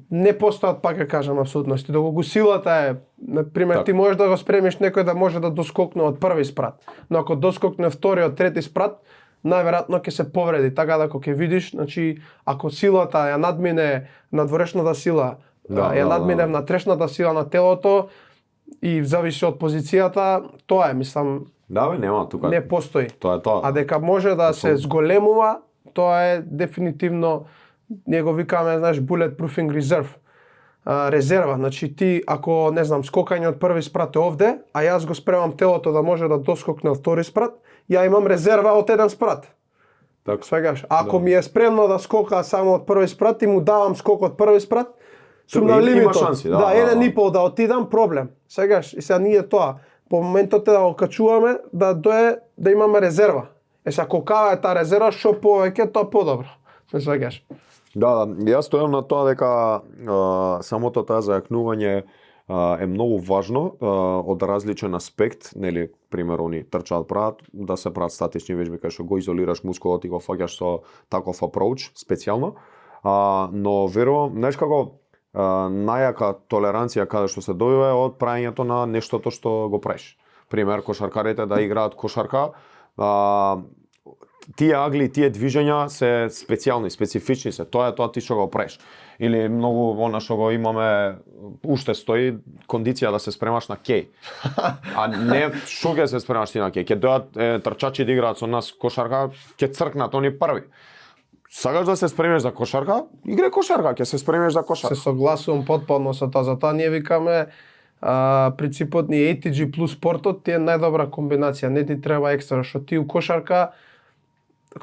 A: Не постојат, пак ќе кажам, апсолутности. Доколку силата е, например, ти можеш да го спремиш некој да може да доскокне од први спрат, но ако доскокне вториот, трети спрат, најверојатно ќе се повреди. Така да ако ќе видиш, значи, ако силата ја надмине надворешната сила, ја надмине внатрешната сила на телото и зависи од позицијата, тоа е, мислам,
B: нема тука.
A: Не постои.
B: Тоа е тоа.
A: А дека може да се зголемува, тоа е дефинитивно. Ние го викаме, знаеш, bulletproofing reserve. Резерва, значи ти ако не знам скокање од први спрат е овде, а јас го спремам телото да може да доскокне од втори спрат, ја имам резерва од еден спрат.
B: Така.
A: Свегаш, ако ми е спремно да скока само од први спрат и му давам скок од први спрат, сум на лимитот. Еден и пол да отидам, проблем. Свегаш, и сега ние тоа по моментот е да го качуваме да дое да имаме резерва. Сега колкава е таа резерва, што повеќе тоа подобро. Свегаш.
B: Јас стојам на тоа дека самото таа зајакнување е многу важно од различен аспект, нели, пример, они трчаат прават да се прават статични вежби кај што го изолираш мускулот и го фаќаш со таков approach специјално, но верувам, знаеш како најака толеранција каде што се добива е од праењето на нештото што го правиш. Пример, кошаркарите да играат кошарка, тие агли, тие движења се специјални, специфични се. Тоа е тоа ти што го правиш. Или многу она што го имаме уште стои кондиција да се спремаш на кеј. А не што ќе се спремаш ти на кеј. Ќе дојдат трчачи да играат со нас кошарка, ќе цркнат они први. Сакаш да се спремеш за кошарка? Играј кошарка, ќе се спремеш за кошарка.
A: Се согласувам потполно со тоа. Затоа ние викаме принципот ни ATG плюс спортот ти е најдобра комбинација, не ти треба екстра, што ти у кошарка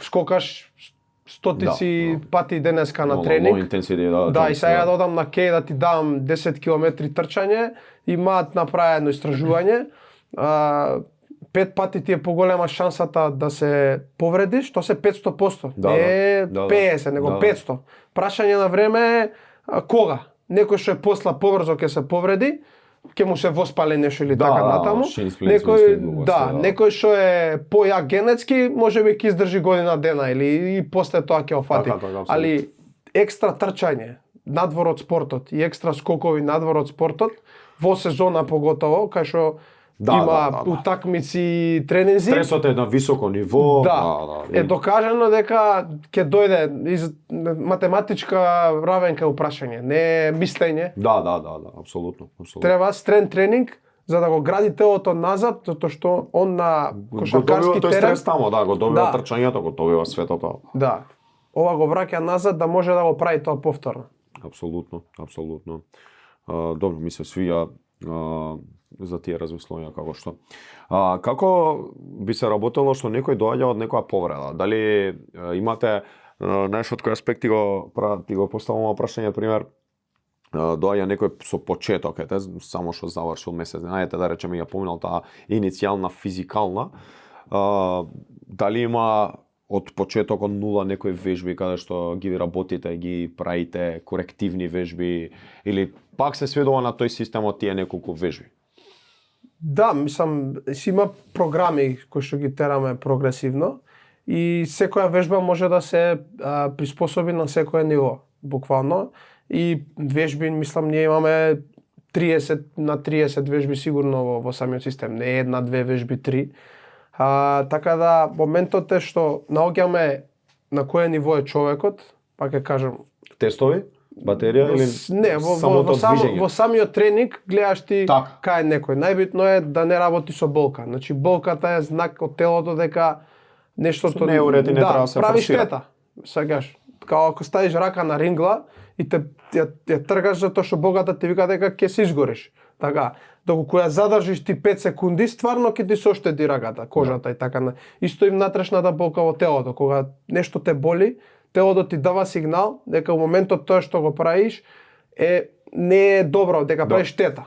A: скокаш стотици пати денеска на тренинг.
B: Intensity,
A: Да, и сега да одам на кеј да ти дам 10 километри трчање, имаат направено истражување, 5 пати ти е поголема шансата да се повредиш, тоа се 500%, не 50, него 500. Прашање на време е кога? Некој што е посла побрзо ќе се повреди, ќе му се воспале нешто или така натаму. Некој што е појак генетски, можеби ќе издржи година дена или и после тоа ќе офати. Али екстра трчање надвор од спортот и екстра скокови надвор од спортот во сезона поготово, кај што има утакмици и тренинзи.
B: Стресот е на високо ниво.
A: Е докажано дека ќе дојде из математичка равенка упрашање, не мислење.
B: Да, апсолутно.
A: Треба стрен тренинг за да го гради телото назад, затоа што он на кошаркарски терен
B: стрес тамо, го добива трчањето, го добива светото.
A: Да. Ова го враќа назад да може да го прави тоа повторно.
B: Апсолутно. Добро, ми се свија за тие размислувања како што. Како би се работело што некој доаѓа од некоја повреда? Дали имате нешто од кој аспект ти го поставувам прашање, пример, доаѓа некој со почеток, само што завршил месец, да речеме ја поминал таа иницијална физикална, дали има од почеток од нула некои вежби каде што ги работите, ги правите корективни вежби или пак се сведува на тој систем од тие неколку вежби?
A: Да, мислам, си има програми кои што ги тераме прогресивно и секоја вежба може да се приспособи на секое ниво, буквално. И вежби, мислам, ние имаме 30 на 30 вежби сигурно во самиот систем, не една, две вежби, три. Така да, моментот е што наоѓаме на кое ниво е човекот, пак ќе кажам.
B: Тестови? Батерија или
A: не, во самиот тренинг гледаш ти кај некој. Најбитно е да не работи со болка. Значи болката е знак од телото дека нештото
B: не уреди, не треба да се
A: прави штета. Сегаш, као ако ставиш рака на рингла и ја тргаш затоа што болката ти вика дека ќе се изгориш. Така, доколку ја задржиш ти 5 секунди, стварно ќе ти се оштети раката, кожата и така. Исто и внатрешната болка во телото, кога нешто те боли, телото ти дава сигнал дека во моментот тоа што го правиш не е добро, дека правиш штета.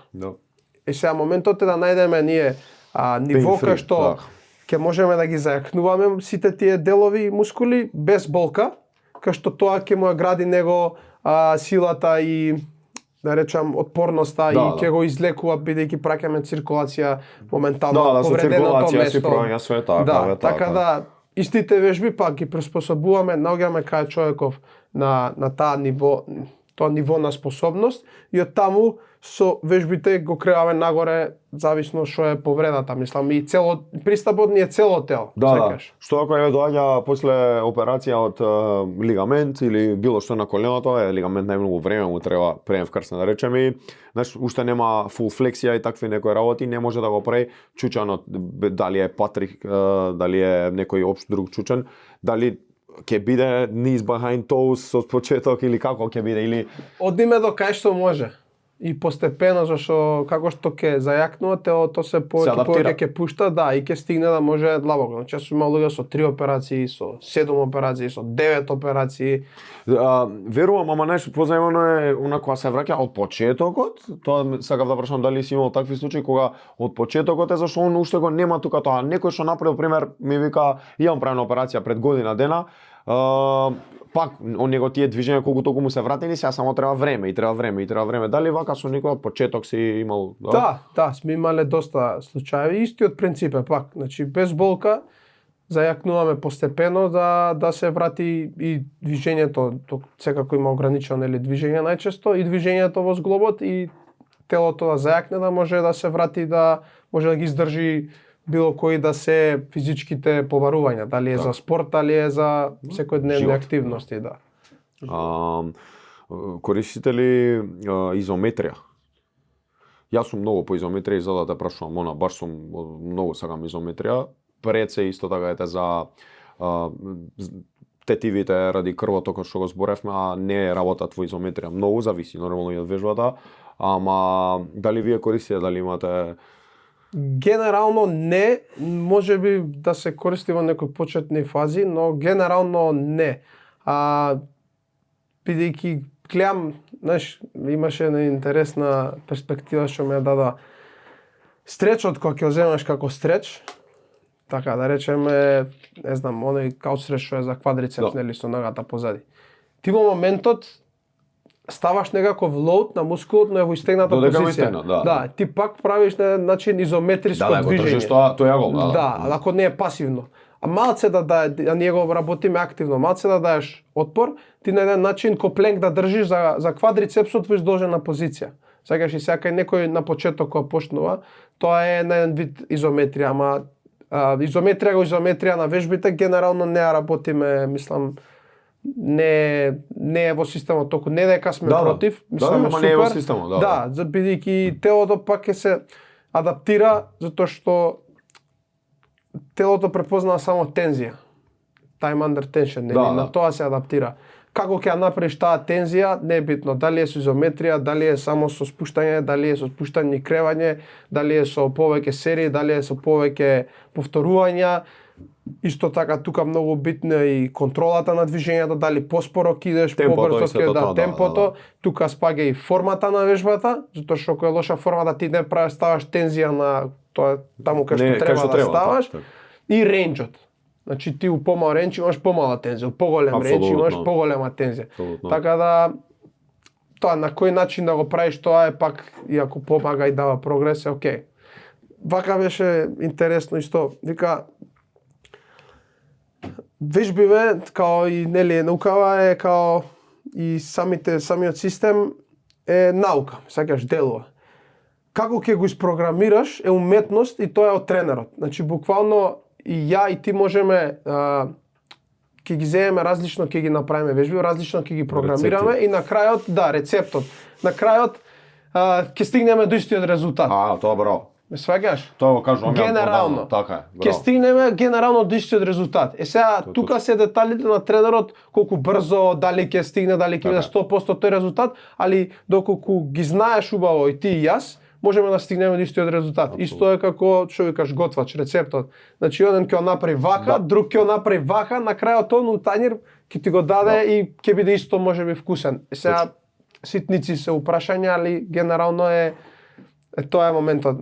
A: И сега моментот е да најдеме ние ниво кај што ќе можеме да ги зајакнуваме сите тие делови и мускули без болка, кај што тоа ќе му ја гради него силата и да речам отпорноста и ќе го излекува бидејќи праќаме циркулација моментално повреденото место. Така да истите вежби пак ги приспособуваме, наоѓаме кај човеков на таа ниво, тоа ниво на способност и од таму со вежбите го креаме нагоре зависно што е повредата, мислам и цело пристапот ни е цело тело.
B: Што ако ја доаѓа после операција од лигамент или било што на коленото, лигамент најмногу време му треба превкрсне да речеме и уште нема фул флексија и такви некои работи, не може да го прави чучанот, дали е Патрик, дали е некој општ друг чучан, дали ќе биде knees behind toes со почеток или како ќе биде или
A: одиме до кај што може. И постепено, зашто како што ќе зајакнува телото се повеќе ќе пушта, и ќе стигне да може длабоко. Значи јас сум имал луѓе со 3 операции, со 7 операции, со 9 операции.
B: Верувам, ама нешто позајмано е кога се враќа од почетокот. Тоа сакав да прашам дали си имал такви случаи кога од почетокот е зашто он уште го нема тука тоа. Некој што направил пример ми вика имам правена операција пред година дена. Пак он него тие движења колку толку му се вратени, сега само треба време. Дали вака со некој од почеток си имал?
A: Да, сме имале доста случаи. Истиот принцип е пак, значи без болка зајакнуваме постепено да се врати и движењето, секако има ограничено движење најчесто и движењето во зглобот и телото да зајакне да може да се врати да може да ги издржи било кои да се физичките побарувања, дали е за спорт, дали е за секојдневни активности,
B: Користите ли изометрија? Јас сум многу по изометрија и за да те прашувам, баш сум многу сакам изометрија. Пред се исто така за тетивите ради крвотокот што го зборевме, а не е работат во изометрија. Многу зависи нормално и од вежбата, ама дали вие користите, дали имате...
A: Генерално не, може би да се користи во некои почетни фази, но генерално не. Бидејќи гледам, знаеш, имаше една интересна перспектива што ме дада стречот кога ќе го земаш како стреч, така да речеме, не знам, оној каут стреч што е за квадрицепс, нели, со ногата позади. Ти во моментот ставаш некаков лоуд на мускулот, но е во истегната позиција. Да, ти пак правиш на начин изометриско движење.
B: Да, тоа ја гол.
A: Да, ако не е пасивно. А малце да ние го работиме активно, малце да даеш отпор, ти на еден начин копленк да држиш за квадрицепсот во изложена позиција. Сакаш и сакај некој на почеток кога почнува, тоа е на еден вид изометрија, ама изометрија на вежбите генерално не ја работиме, мислам, не е во системот толку, не дека сме против, мислам
B: супер. Не е во системот,
A: да, бидејќи телото пак ќе се адаптира затоа што телото препознава само тензија. Time under tension, на тоа се адаптира. Како ќе ја направиш таа тензија, не е битно. Дали е со изометрија, дали е само со спуштање, дали е со спуштање и кревање, дали е со повеќе серии, дали е со повеќе повторувања. Исто така тука многу битна и контролата на движењето, дали поспоро идеш, побрзо ќе темпото. Тука спаѓа и формата на вежбата, затоа што кога е лоша формата ти не ставаш тензија на тоа таму кај што треба да ставаш. И ренџот. Значи ти у помал ренџ имаш помала тензија, у поголем ренџ имаш поголема тензија. Така да тоа на кој начин да го правиш тоа е пак, иако помага и дава прогрес, е окей. Вака беше интересно исто. Вика вежбиве као и нели наукава е као и самиот систем е наука, сакаш делува. Како ќе го испрограмираш е уметност и тоа е од тренерот. Значи буквално и ја и ти можеме ќе ги земеме различно, ќе ги направиме вежби, различно ќе ги програмираме и на крајот, рецептот. На крајот ќе стигнеме до истиот резултат.
B: Тоа браво.
A: Ме сваѓаш?
B: Тоа го кажувам
A: генерално.
B: Така е.
A: Ќе стигнеме генерално до истиот резултат. Сега тука се деталите на тренерот, колку брзо, дали ќе стигне, дали ќе биде 100% тој резултат, али доколку ги знаеш убаво и ти и јас, можеме да стигнеме до истиот резултат. Исто е како што викаш готвач, рецептот. Значи еден ќе го направи вака, друг ќе го направи вака, на крајот он у тањер ќе ти го даде и ќе биде исто можеби вкусен. Сега ситници се упрашања, али генерално е тоа е моментот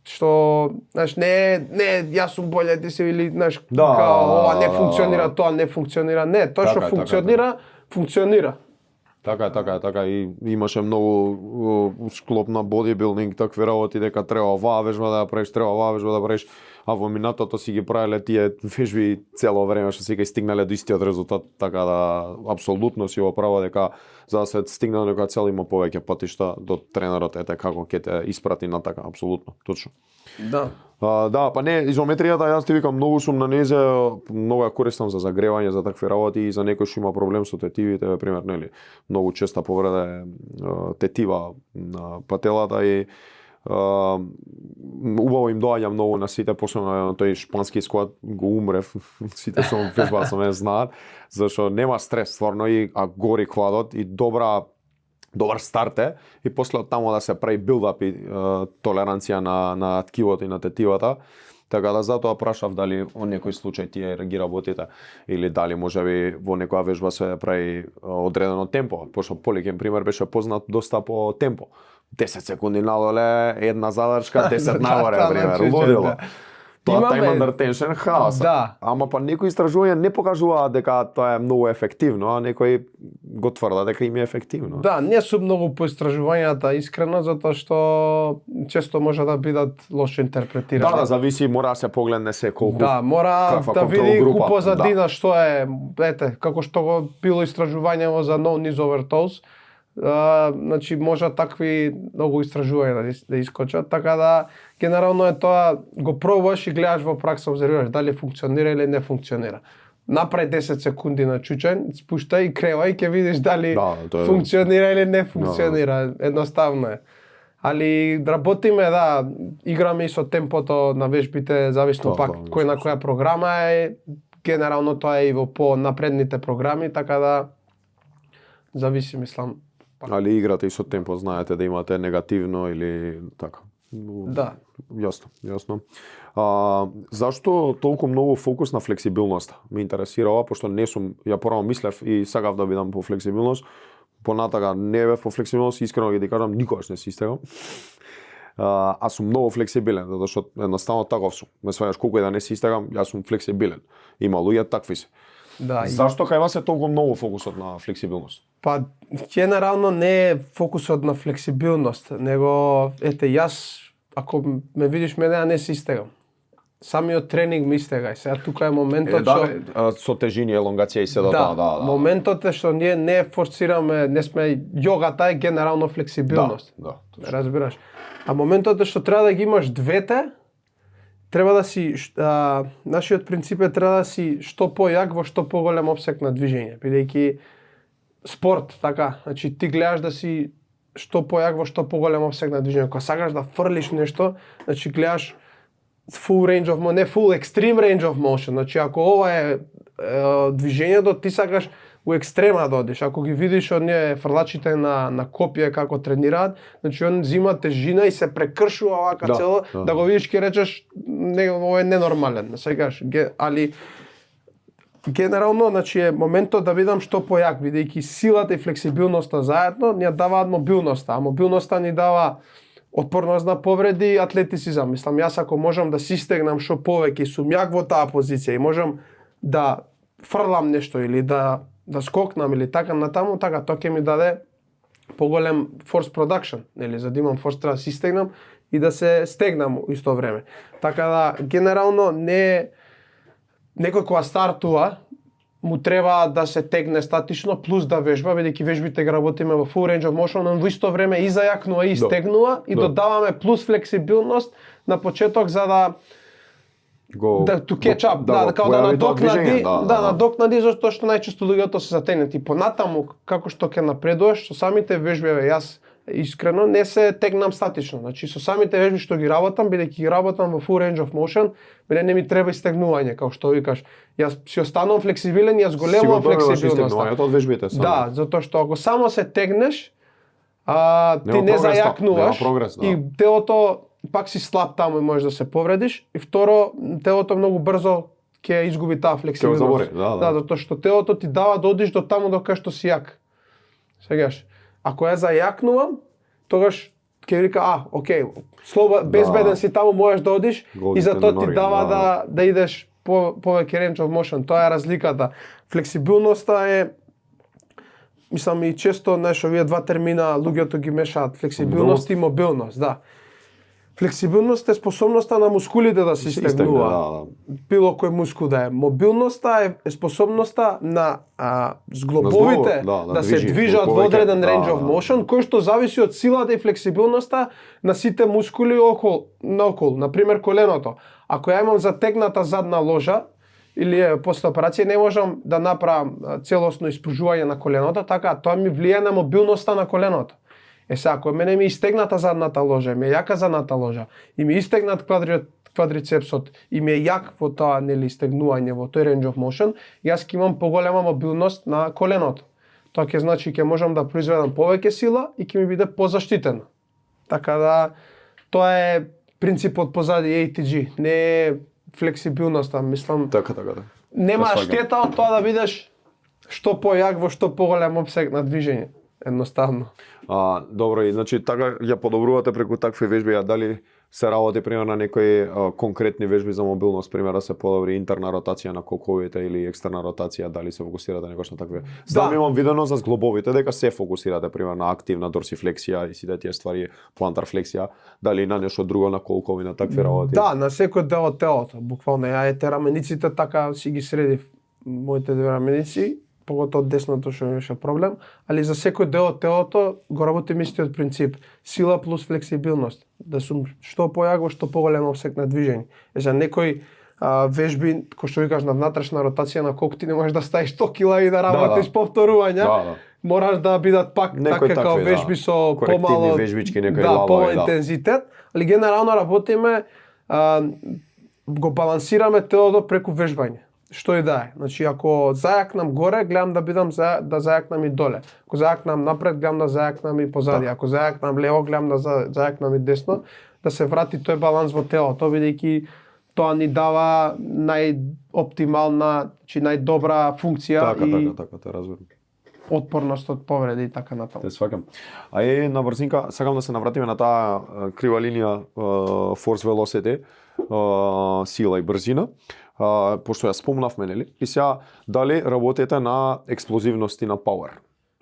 A: што, знаеш, не јас сум боле ти си или, знаеш, као ова не функционира, тоа не функционира. Не, тоа што функционира, функционира.
B: Така и имаше многу склоп на бодибилдинг, такви работи дека треба оваа вежба да ја правиш, треба оваа вежба да правиш, а во минатото си ги правеле тие вежби цело време што си ги стигнале до истиот резултат, така да апсолутно си во право дека за да се стигне до некоја цел има повеќе патишта до тренерот како ќе те испрати на така, апсолутно, точно.
A: Да.
B: Па не, изометријата, јас ти викам, многу сум на незе, многу ја користам за загревање, за такви работи и за некој што има проблем со тетивите, пример, нели, многу честа повреда е тетива на пателата и убаво им доаѓа многу на сите, посебно тој шпански склад го умрев, сите со вежба со мене знаат, зашто нема стрес стварно и гори хладот и добар старт е и после од таму да се прави билдап и толеранција на ткивото и на тетивата. Така да затоа прашав дали во некој случај тие ги работите или дали можеби во некоја вежба се прави одредено темпо, пошто Поликен пример беше познат доста по темпо. 10 секунди надоле, една задршка, 10 нагоре, пример, лудило. Тоа time under tension хаос. Ама па некои истражувања не покажуваат дека тоа е многу ефективно, а некои го тврдат дека им е ефективно.
A: Да, не сум многу по истражувањата искрено, затоа што често може да бидат лошо интерпретирани.
B: Да, зависи, мора да се погледне се колку.
A: Да, мора да види позадина што е, ете, како што го било истражување за no knees over toes. Значи може такви многу истражувања да искочат, така да генерално е тоа го пробуваш и гледаш во пракса, обзервираш дали функционира или не функционира. Направи 10 секунди на чучен, спушта и крева и ќе видиш дали функционира или не функционира. Едноставно е. Али работиме, играме и со темпото на вежбите, зависно пак кој на која програма е. генерално тоа е и во понапредните програми, така да зависи, мислам.
B: Али играте и со темпо, знаете да имате негативно или така.
A: Да.
B: Јасно. Зашто толку многу фокус на флексибилноста? Ме интересира ова, пошто не сум, ја порано мислев и сакав да бидам по флексибилност, понатака не бев по флексибилност, искрено ги кажам, никогаш не се истегам. А сум многу флексибилен, затоа што едноставно таков сум. Ме сваѓаш колку и да не се истегам, јас сум флексибилен. Има луѓе такви се.
A: Да.
B: Зашто кај вас е толку многу фокусот на флексибилност?
A: Па, генерално не е фокусот на флексибилност, него, ете, јас, ако ме видиш мене, ја не се истегам. Самиот тренинг ми истега. Сега тука е моментот што
B: со тежини, елонгација и се до
A: да,
B: тоа, да.
A: моментот е што ние не форсираме, не сме јогата е генерално флексибилност.
B: Да.
A: Разбираш. А моментот е што треба да ги имаш двете, треба да си нашиот принцип е треба да си што појак во што поголем опсек на движење, бидејќи спорт, така, значи ти гледаш да си што појак во што поголем опсек на движење. Кога сакаш да фрлиш нешто, значи гледаш full range of motion, не full extreme range of motion. Значи ако ова е движењето, ти сакаш у екстрема да одиш. Ако ги видиш оние фрлачите на копие како тренираат, значи он зима тежина и се прекршува овака цело, да го видиш ќе речеш ова е ненормален. Секаш, али генерално, значи е моментот да бидам што појак, бидејќи силата и флексибилноста заедно ни ја даваат мобилноста, а мобилноста ни дава отпорност на повреди и атлетицизам. Мислам, јас ако можам да си стегнам што повеќе и сум јак во таа позиција и можам да фрлам нешто или да скокнам или така натаму, така тоа ќе ми даде поголем force production, нели, за да имам force треба да си стегнам и да се стегнам во исто време. Така да генерално не некој кога стартува му треба да се тегне статично плюс да вежба, бидејќи вежбите ги работиме во full range of motion, но во исто време и зајакнува и стегнува и додаваме плюс флексибилност на почеток за да to catch up, да надокнади, надокнади зашто што најчесто луѓето се затегнати. И понатаму како што ќе напредуваш со самите вежби, јас искрено не се тегнам статично. Значи со самите вежби што ги работам, бидејќи ги работам во full range of motion, мене не ми треба истегнување, како што викаш. Јас си останувам флексибилен, јас големувам флексибилноста.
B: Од вежбите само.
A: Да, затоа што ако само се тегнеш, ти не зајакнуваш и телото пак си слаб таму и можеш да се повредиш. И второ, телото многу брзо ќе изгуби таа флексибилност. Да, затоа што телото ти дава да одиш до таму до кај што си јак. Сегаш, ако ја зајакнувам, тогаш ќе вика, окей, безбеден си таму, можеш да одиш и затоа ти дава да идеш повеќе range of motion. Тоа е разликата. Флексибилноста е, мислам и често овие два термина луѓето ги мешаат, флексибилност и мобилност, да. Флексибилност е способноста на мускулите да се истегнува. Било кој мускул да е. Мобилноста е способноста на зглобовите да се движат во одреден range of motion, кој што зависи од силата и флексибилноста на сите мускули наоколу. Например, коленото. Ако ја имам затегната задна ложа, или после операција не можам да направам целосно испружување на коленото, така тоа ми влијае на мобилноста на коленото. Сега, ако мене ми истегната задната ложа, ми е јака задната ложа, и ми истегнат квадрицепсот, и ми е јак во тоа истегнување, во тој range of motion, јас ќе имам поголема мобилност на коленото. Тоа ќе значи ќе можам да произведам повеќе сила и ќе ми биде позаштитено. Така да, тоа е принципот позади ATG, не е флексибилноста, мислам.
B: Така.
A: Нема штета од тоа да бидеш што појак во што поголем опсег на движење. Едноставно.
B: Добро, и значи така ја подобрувате преку такви вежби, а дали се работи пример на некои конкретни вежби за мобилност, пример да се подобри интерна ротација на коковите или екстерна ротација, дали се фокусирате некош на такви? Знам, имам видено за зглобовите дека се фокусирате пример на активна дорсифлексија и сите тие ствари, плантар флексија, дали на нешто друго на колкови, на такви работи?
A: Да, на секој дел од телото, буквално. Ја рамениците така си ги средив, моите две раменици, поготоа од десното што имаше проблем, али за секој дел од телото го работим истиот принцип. Сила плюс флексибилност. Да сум што појак во што поголем опсек на движење. За некои вежби, кој што викаш на внатрешна ротација на колку ти не можеш да ставиш 100 кила и да работиш повторувања. Мораш да бидат пак така како вежби со помало
B: вежбички, некои лавови,
A: интензитет, али генерално работиме го балансираме телото преку вежбање. што и да е. Значи, ако зајакнам горе, гледам да бидам да зајакнам и доле. Ако зајакнам напред, гледам да зајакнам и позади. Ако зајакнам лево, гледам да зајакнам и десно, да се врати тој баланс во телото, бидејќи тоа ни дава најоптимална, значи најдобра функција
B: Така, те разбирам.
A: отпорност од повреди и така натаму.
B: Те сваќам. А на брзинка, сакам да се навратиме на таа крива линија force velocity, сила и брзина. Пошто ја спомнавме, нели? И сега дали работите на експлозивност и на power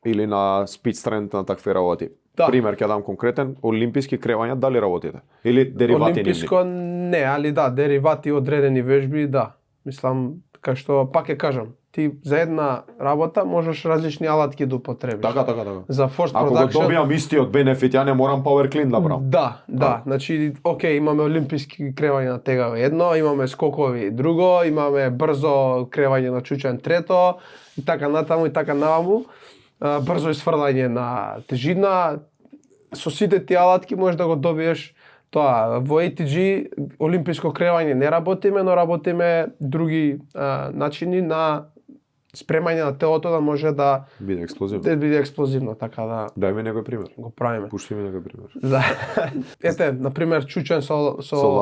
B: или на speed strength на такви работи?
A: Да.
B: Пример ќе дам конкретен, олимписки кревања дали работите? Или деривати
A: Олимписко не, али да, деривати одредени вежби, да. Мислам, кај што пак ќе кажам, ти за една работа можеш различни алатки да употребиш.
B: Така.
A: За force
B: Ако го
A: production.
B: добијам истиот бенефит, ја не морам power clean да правам.
A: Да. Значи, окей, имаме олимписки кревање на тегави едно, имаме скокови друго, имаме брзо кревање на чучен трето, и така натаму и така наваму. Брзо исфрлање на тежина. Со сите тие алатки можеш да го добиеш тоа. Во ATG олимписко кревање не работиме, но работиме други начини на спремање на телото да може да
B: Биде експлозивно.
A: да биде експлозивно, така да
B: Дај ми некој пример.
A: го правиме.
B: Пушти ми некој пример.
A: Да. Ете, на пример, чучен со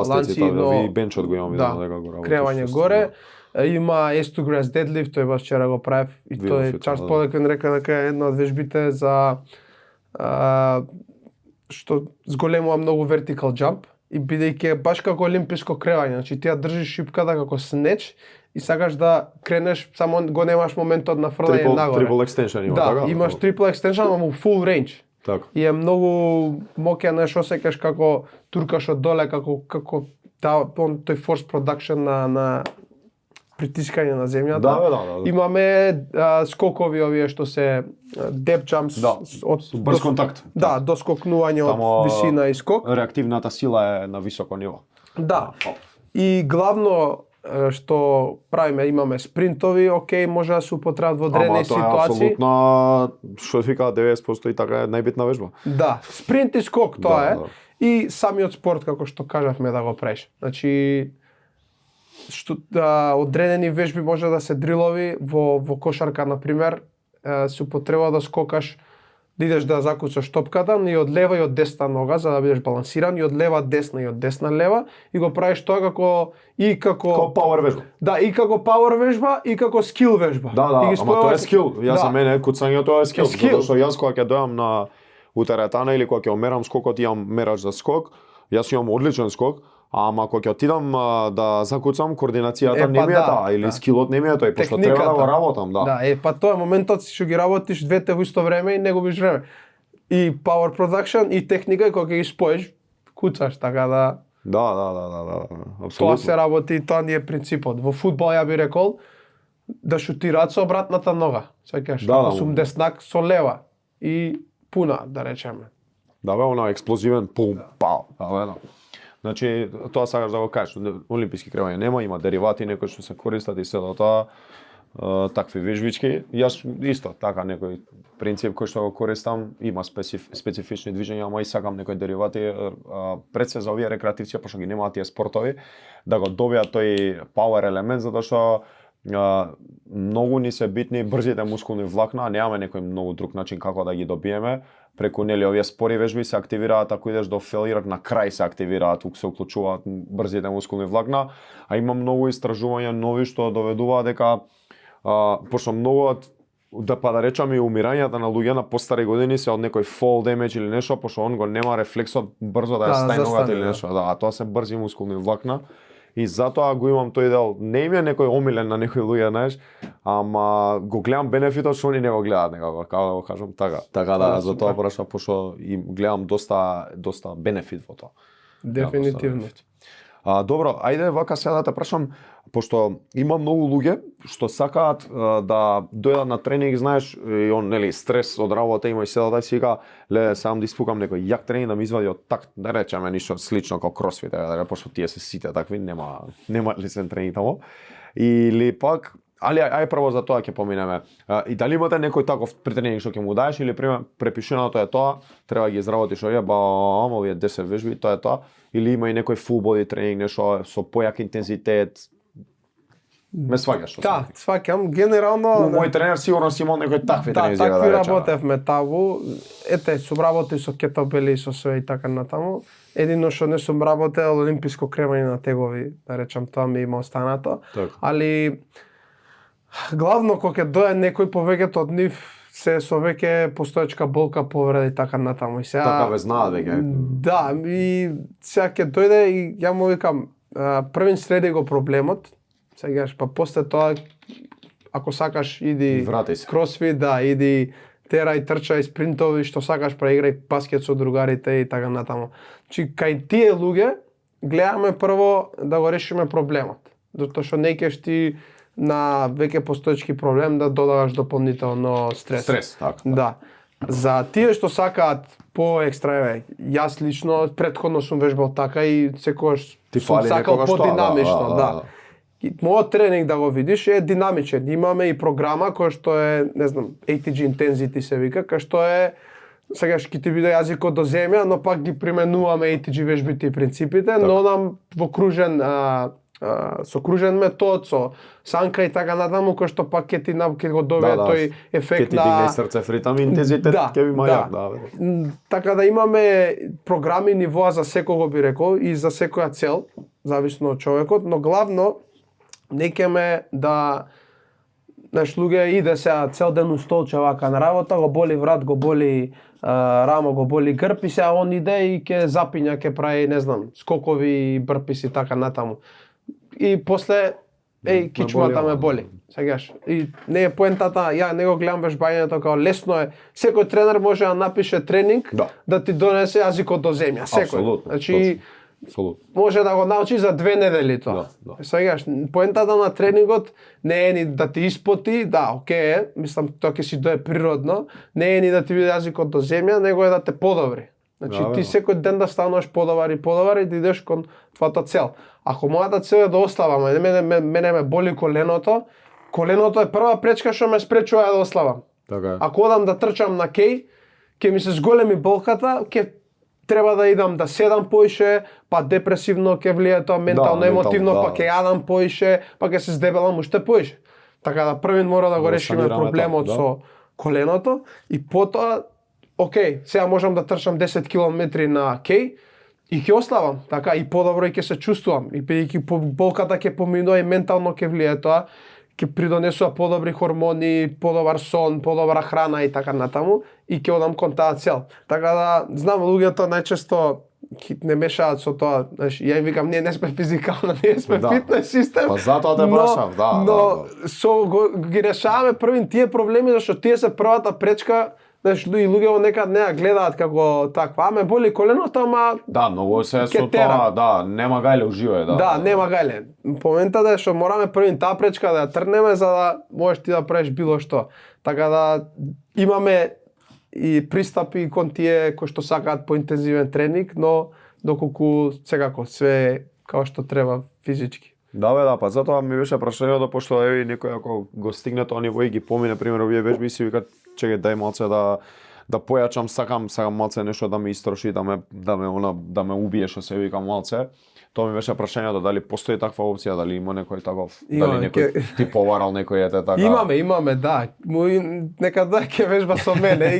A: ланци,
B: но ви
A: но
B: бенчот го имам видено дека го работиш.
A: кревање горе. Има S to Grass Deadlift, тој баш вчера го правев и
B: Видов
A: тој
B: ја
A: Чарлс
B: тоа, да.
A: Полекен река дека е една од вежбите за што зголемува многу vertical jump и бидејќи е баш како олимписко кревање, значи ти ја држиш шипката како снеч и сакаш да кренеш, само го немаш моментот на фрлање нагоре.
B: Triple extension има,
A: Да,
B: така?
A: имаш triple extension, ама full range.
B: Така.
A: И е многу моќен, нешто осеќаш како туркаш од доле, како тој force production на притискање на земјата.
B: Да.
A: Имаме скокови овие што се depth jumps
B: од брз контакт.
A: Да, доскокнување од висина и скок.
B: Реактивната сила е на високо ниво.
A: Да. И главно што правиме, имаме спринтови, окей, може да се употребат во одредени ситуации.
B: Апсолутно, што се вика 90% и така е најбитна вежба.
A: Да, спринт и скок тоа е.
B: Да.
A: И самиот спорт како што кажавме да го правиш. Значи одредени вежби може да се дрилови во кошарка на пример, се употребува да скокаш, да идеш да закуцаш топката, но и од лева и од десна нога за да бидеш балансиран, и од лева десна и од десна лева, и го правиш тоа како
B: power вежба.
A: Да, и како power вежба и како скил вежба.
B: Да, ама тоа е скил. Јас за мене куцањето е скил,
A: скил.
B: затоа што јас кога ќе дојам на утеретана или кога ќе мерам скокот, имам мерач за скок, јас имам одличен скок, ама кога ќе отидам да закуцам, координацијата не ми е таа или скилот не ми е тој, пошто треба да го работам, да.
A: Да, па тоа е моментот што ги работиш двете во исто време и не губиш време. И power production и техника, кога ќе ги споиш, куцаш, така да.
B: Да, апсолутно.
A: Тоа се работи, тоа ни е принципот. Во фудбал ја би рекол да шутираат со обратната нога. Сеќаш,
B: Да,
A: сум деснак со лева и пуна, да речеме.
B: Да бе, она експлозивен пум, пау. Да. Значи, тоа сакаш да го кажеш, олимписки кревања нема, има деривати некои што се користат и се до тоа такви вежбички. Јас исто така некој принцип кој што го користам, има специфични движења, ама и сакам некои деривати пред се за овие рекреативци, пошто ги немаат тие спортови, да го добијат тој power елемент, затоа што многу ни се битни брзите мускулни влакна, а немаме некој многу друг начин како да ги добиеме. Преку нели овие спори вежби се активираат, ако идеш до фейлир, на крај се активираат, се уклучуваат брзите мускулни влакна, а има многу истражувања нови што доведуваат дека пошто многу од да речам и умирањата на луѓе на постари години се од некој fall damage или нешто, пошто он го нема рефлексот брзо да ја стај ногата или нешто. Да, а тоа се брзи мускулни влакна. И затоа го имам тој дел. Не им е некој омилен на некои луѓе, знаеш, ама го гледам бенефитот што они не го гледаат некако, како да го кажам така. Така да, затоа прашав пошто им гледам доста бенефит во тоа.
A: Дефинитивно.
B: Добро, ајде вака сега да те прашам, пошто има многу луѓе што сакаат да дојдат на тренинг, знаеш, и он нели стрес од работа има и седата си вика, ле сам да испукам некој јак тренинг да ми извади од так, да речеме ништо слично како кросфит, да пошто тие се сите такви, нема лесен тренинг таму. Или пак ај прво за тоа ќе поминеме. И дали имате некој таков тренинг што ќе му даеш или препишеното е тоа, треба ги изработиш овие 10 вежби, тоа е тоа, или има и некој full body тренинг, нешто со појак интензитет. Ме сваќаш?
A: Да, сваќам генерално.
B: Мој тренер сигурно си имал некои такви тренинзи
A: такви
B: да речеме.
A: работевме табу. Ете, сум работил со кетабели, со све и така натаму. Едино што не сум работел олимписко кремање на тегови, да речам, тоа ми има останато.
B: Така.
A: Али главно кога ќе дое некој повеќето од нив се со веќе постоечка болка, повреда и така натаму. И сега
B: Така ве знаат веќе.
A: Да, и сега ќе дојде и ја му викам, првин среди го проблемот. Сега па после тоа ако сакаш иди
B: Врати се.
A: кросфит, да, иди тера и трчај спринтови, што сакаш проиграј баскет со другарите и така натаму. Чи кај тие луѓе гледаме прво да го решиме проблемот. Затоа што не кеш ти на веќе постоечки проблем да додаваш дополнително стрес.
B: Стрес, така.
A: Да. За тие што сакаат по-екстра, јас лично претходно сум вежбал така и секогаш
B: Ти
A: сум
B: фали
A: сакал
B: некогаш тоа,
A: подинамично,
B: да.
A: да. И мојот тренинг да го видиш е динамичен. Имаме и програма која што е, не знам, ATG Intensity се вика, кај што е сега ќе ти биде јазикот до земја, но пак ги применуваме ATG вежбите и принципите, но нам во кружен со кружен метод, со санка и така натаму, кој што пак ќе го добие тој ефект
B: Ке ти дигне срце в ритам, интензитет ќе ви мајак, да.
A: Така да имаме програми, нивоа за секого би рекол и за секоја цел, зависно од човекот, но главно не ме да луѓе иде сега цел ден у столче вака на работа, го боли врат, го боли рамо, го боли грб и сега он иде и ќе запиња, ќе прави, не знам, скокови, брписи така натаму. И после кичмата ме боли. Сегаш. И не е поентата, ја не го гледам вежбањето како лесно е. Секој тренер може да напише тренинг да ти донесе јазикот до земја, секој.
B: Апсолутно.
A: Значи
B: Апсолутно.
A: може да го научиш за 2 недели тоа.
B: Да.
A: Сегаш, поентата на тренингот не е ни да ти испоти, да, окей е, мислам тоа ќе си дое природно, не е ни да ти биде јазикот до земја, него е да те подобри. Значи ти секој ден да стануваш подобар и да идеш кон твојата цел. Ако мојата цел е да ослабам, мене ме боли коленото е прва пречка што ме спречува да ослабам.
B: Така е.
A: Ако одам да трчам на кеј, ќе ми се зголеми болката, ќе треба да идам да седам поише, па депресивно ќе влие тоа ментално, емотивно, па ќе јадам поише, па ќе се здебелам уште поише. Така да првин мора да го решиме проблемот со коленото и потоа окей, сега можам да трчам 10 километри на кеј и ќе ослабам, така и подобро ќе се чувствувам и бидејќи болката ќе поминува и ментално ќе влие тоа, ќе придонесува подобри хормони, подобар сон, подобра храна и така натаму и ќе одам кон таа цел. Така да знам луѓето најчесто не мешаат со тоа, знаеш, ја им викам ние не сме физикална, ние сме фитнес систем.
B: Па затоа те прашам,
A: Но со ги решаваме првин тие проблеми зашто тие се првата пречка. Знаеш, и луѓето некад не ја гледаат како таква, ме боли коленото, ама
B: да, многу се со тоа, да, нема гајле уживе, да.
A: Да, нема гајле. Моментот е што мораме првин таа пречка да ја трнеме за да можеш ти да правиш било што. Така да имаме и пристапи кон тие кои што сакаат поинтензивен тренинг, но доколку секако све како што треба физички.
B: Да, па затоа ми беше прашањето, пошто еви некој ако го стигне тоа ниво и ги помине пример овие вежби си викат чекај дај малце да појачам, сакам малце нешто да ме истроши, да ме убие што се вика малце. Тоа ми беше прашањето дали постои таква опција, дали има некој таков, дали некој ти поварал некој ете така.
A: Имаме, да. Некада ќе вежба со мене и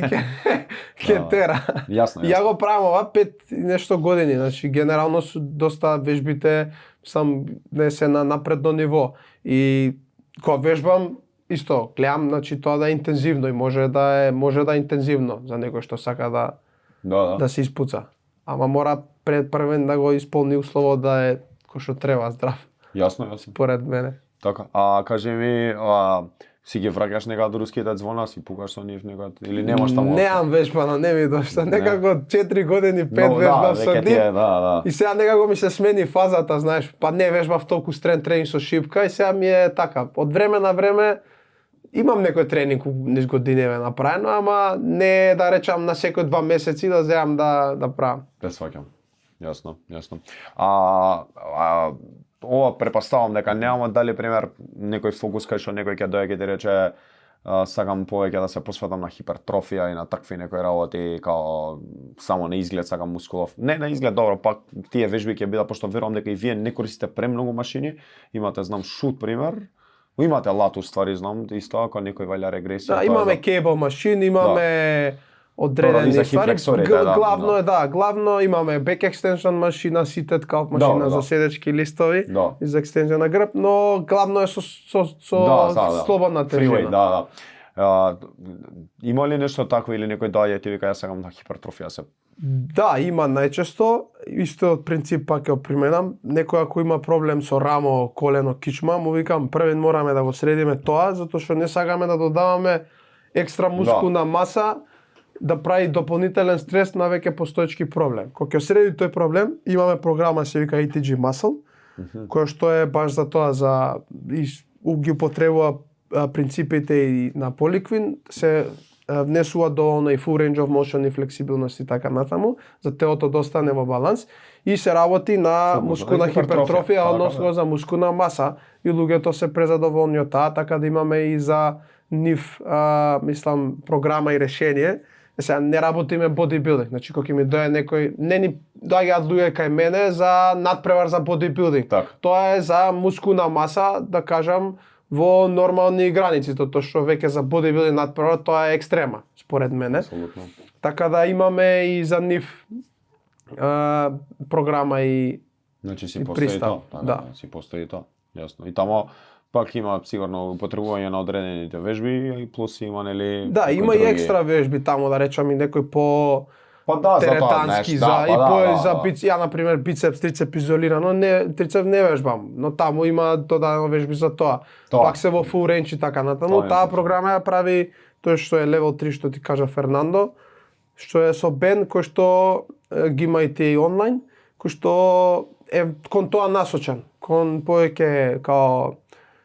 A: ќе тера.
B: Јасно.
A: Ја го правам ова 5 нешто години, значи генерално со доста вежбите сам не се на напредно ниво и кога вежбам исто гледам, значи тоа да е интензивно и може да е интензивно за некој што сака да се испуца. Ама мора пред првен да го исполни услово да е кој што треба здрав.
B: Јасно.
A: Поред мене.
B: Така. Кажи ми, си ги враќаш некад руските звона, си пукаш со нив некад или немаш таму?
A: Неам вежбано, не ми дошта. Некако 4 години 5 вежбав со нив. И сега некако ми се смени фазата, знаеш, па не вежбав толку стрен тренинг со шипка и сега ми е така. Од време на време имам некој тренинг низ годиневе направено, ама не да речам на секој 2 месеци да земам да правам.
B: Те сваќам. Јасно. Ова препоставам дека нема дали пример некој фокус кај што некој ќе дојде ќе рече сакам повеќе да се посветам на хипертрофија и на такви некои работи као само на изглед сакам мускулов. Не на изглед, добро, пак тие вежби ќе бидат пошто верувам дека и вие не користите премногу машини, имате знам шут пример. Имате лату ствари, знам, исто ако некој валја регресија.
A: Да, имаме кейбл машин, имаме одредени
B: за
A: ствари.
B: хипфлексорите, да,
A: Главно
B: да.
A: е главно имаме back extension машина, seated calf машина
B: Да,
A: за
B: да.
A: седечки листови
B: Да.
A: и за екстензија на грб, но главно е со слободна тежина.
B: Freeway, да. Има ли нешто такво или некој доаѓа и ти вика јас сакам на хипертрофија се?
A: Да, има најчесто, исто принцип пак ја применам. Некој ако има проблем со рамо, колено, кичма, му викам првен мораме да го средиме тоа, затоа што не сакаме да додаваме екстра мускулна маса да прави дополнителен стрес на веќе постоечки проблем. Кога ќе среди тој проблем, имаме програма се вика ATG Muscle, која што е баш за тоа, за ги употребува принципите и на поликвин, се внесува доволно и full range of motion и флексибилност и така натаму, за телото да остане во баланс и се работи на мускулна хипертрофија, односно за мускулна маса и луѓето се презадоволни од таа, така да имаме и за нив, мислам, програма и решение. Сега не работиме бодибилдинг, значи кога ми дојде некој, не ни доаѓаат луѓе кај мене за надпревар за бодибилдинг. Тоа е за мускулна маса, да кажам, во нормални граници, тоа што веќе за бодибилдинг надпревар тоа е екстрема, според мене.
B: Апсолутно.
A: Така да имаме и за нив програма и
B: Значи си
A: и
B: постои
A: пристав,
B: тоа.
A: да.
B: Си постои тоа. Јасно. И тамо пак има сигурно употребување на одредените вежби и плюс има нели.
A: Да, има и екстра вежби таму, да речам и некој по
B: Па да, за тоа,
A: теретански, ја на пример бицепс, трицеп изолирано, не трицеп не вежбам, но таму има додадено вежби за тоа. Пак се во full range и така натаму. Таа програма ја прави тој што е level 3 што ти кажа Фернандо, што е со Бен кој што ги има и тие онлайн, кој што е кон тоа насочен, кон повеќе као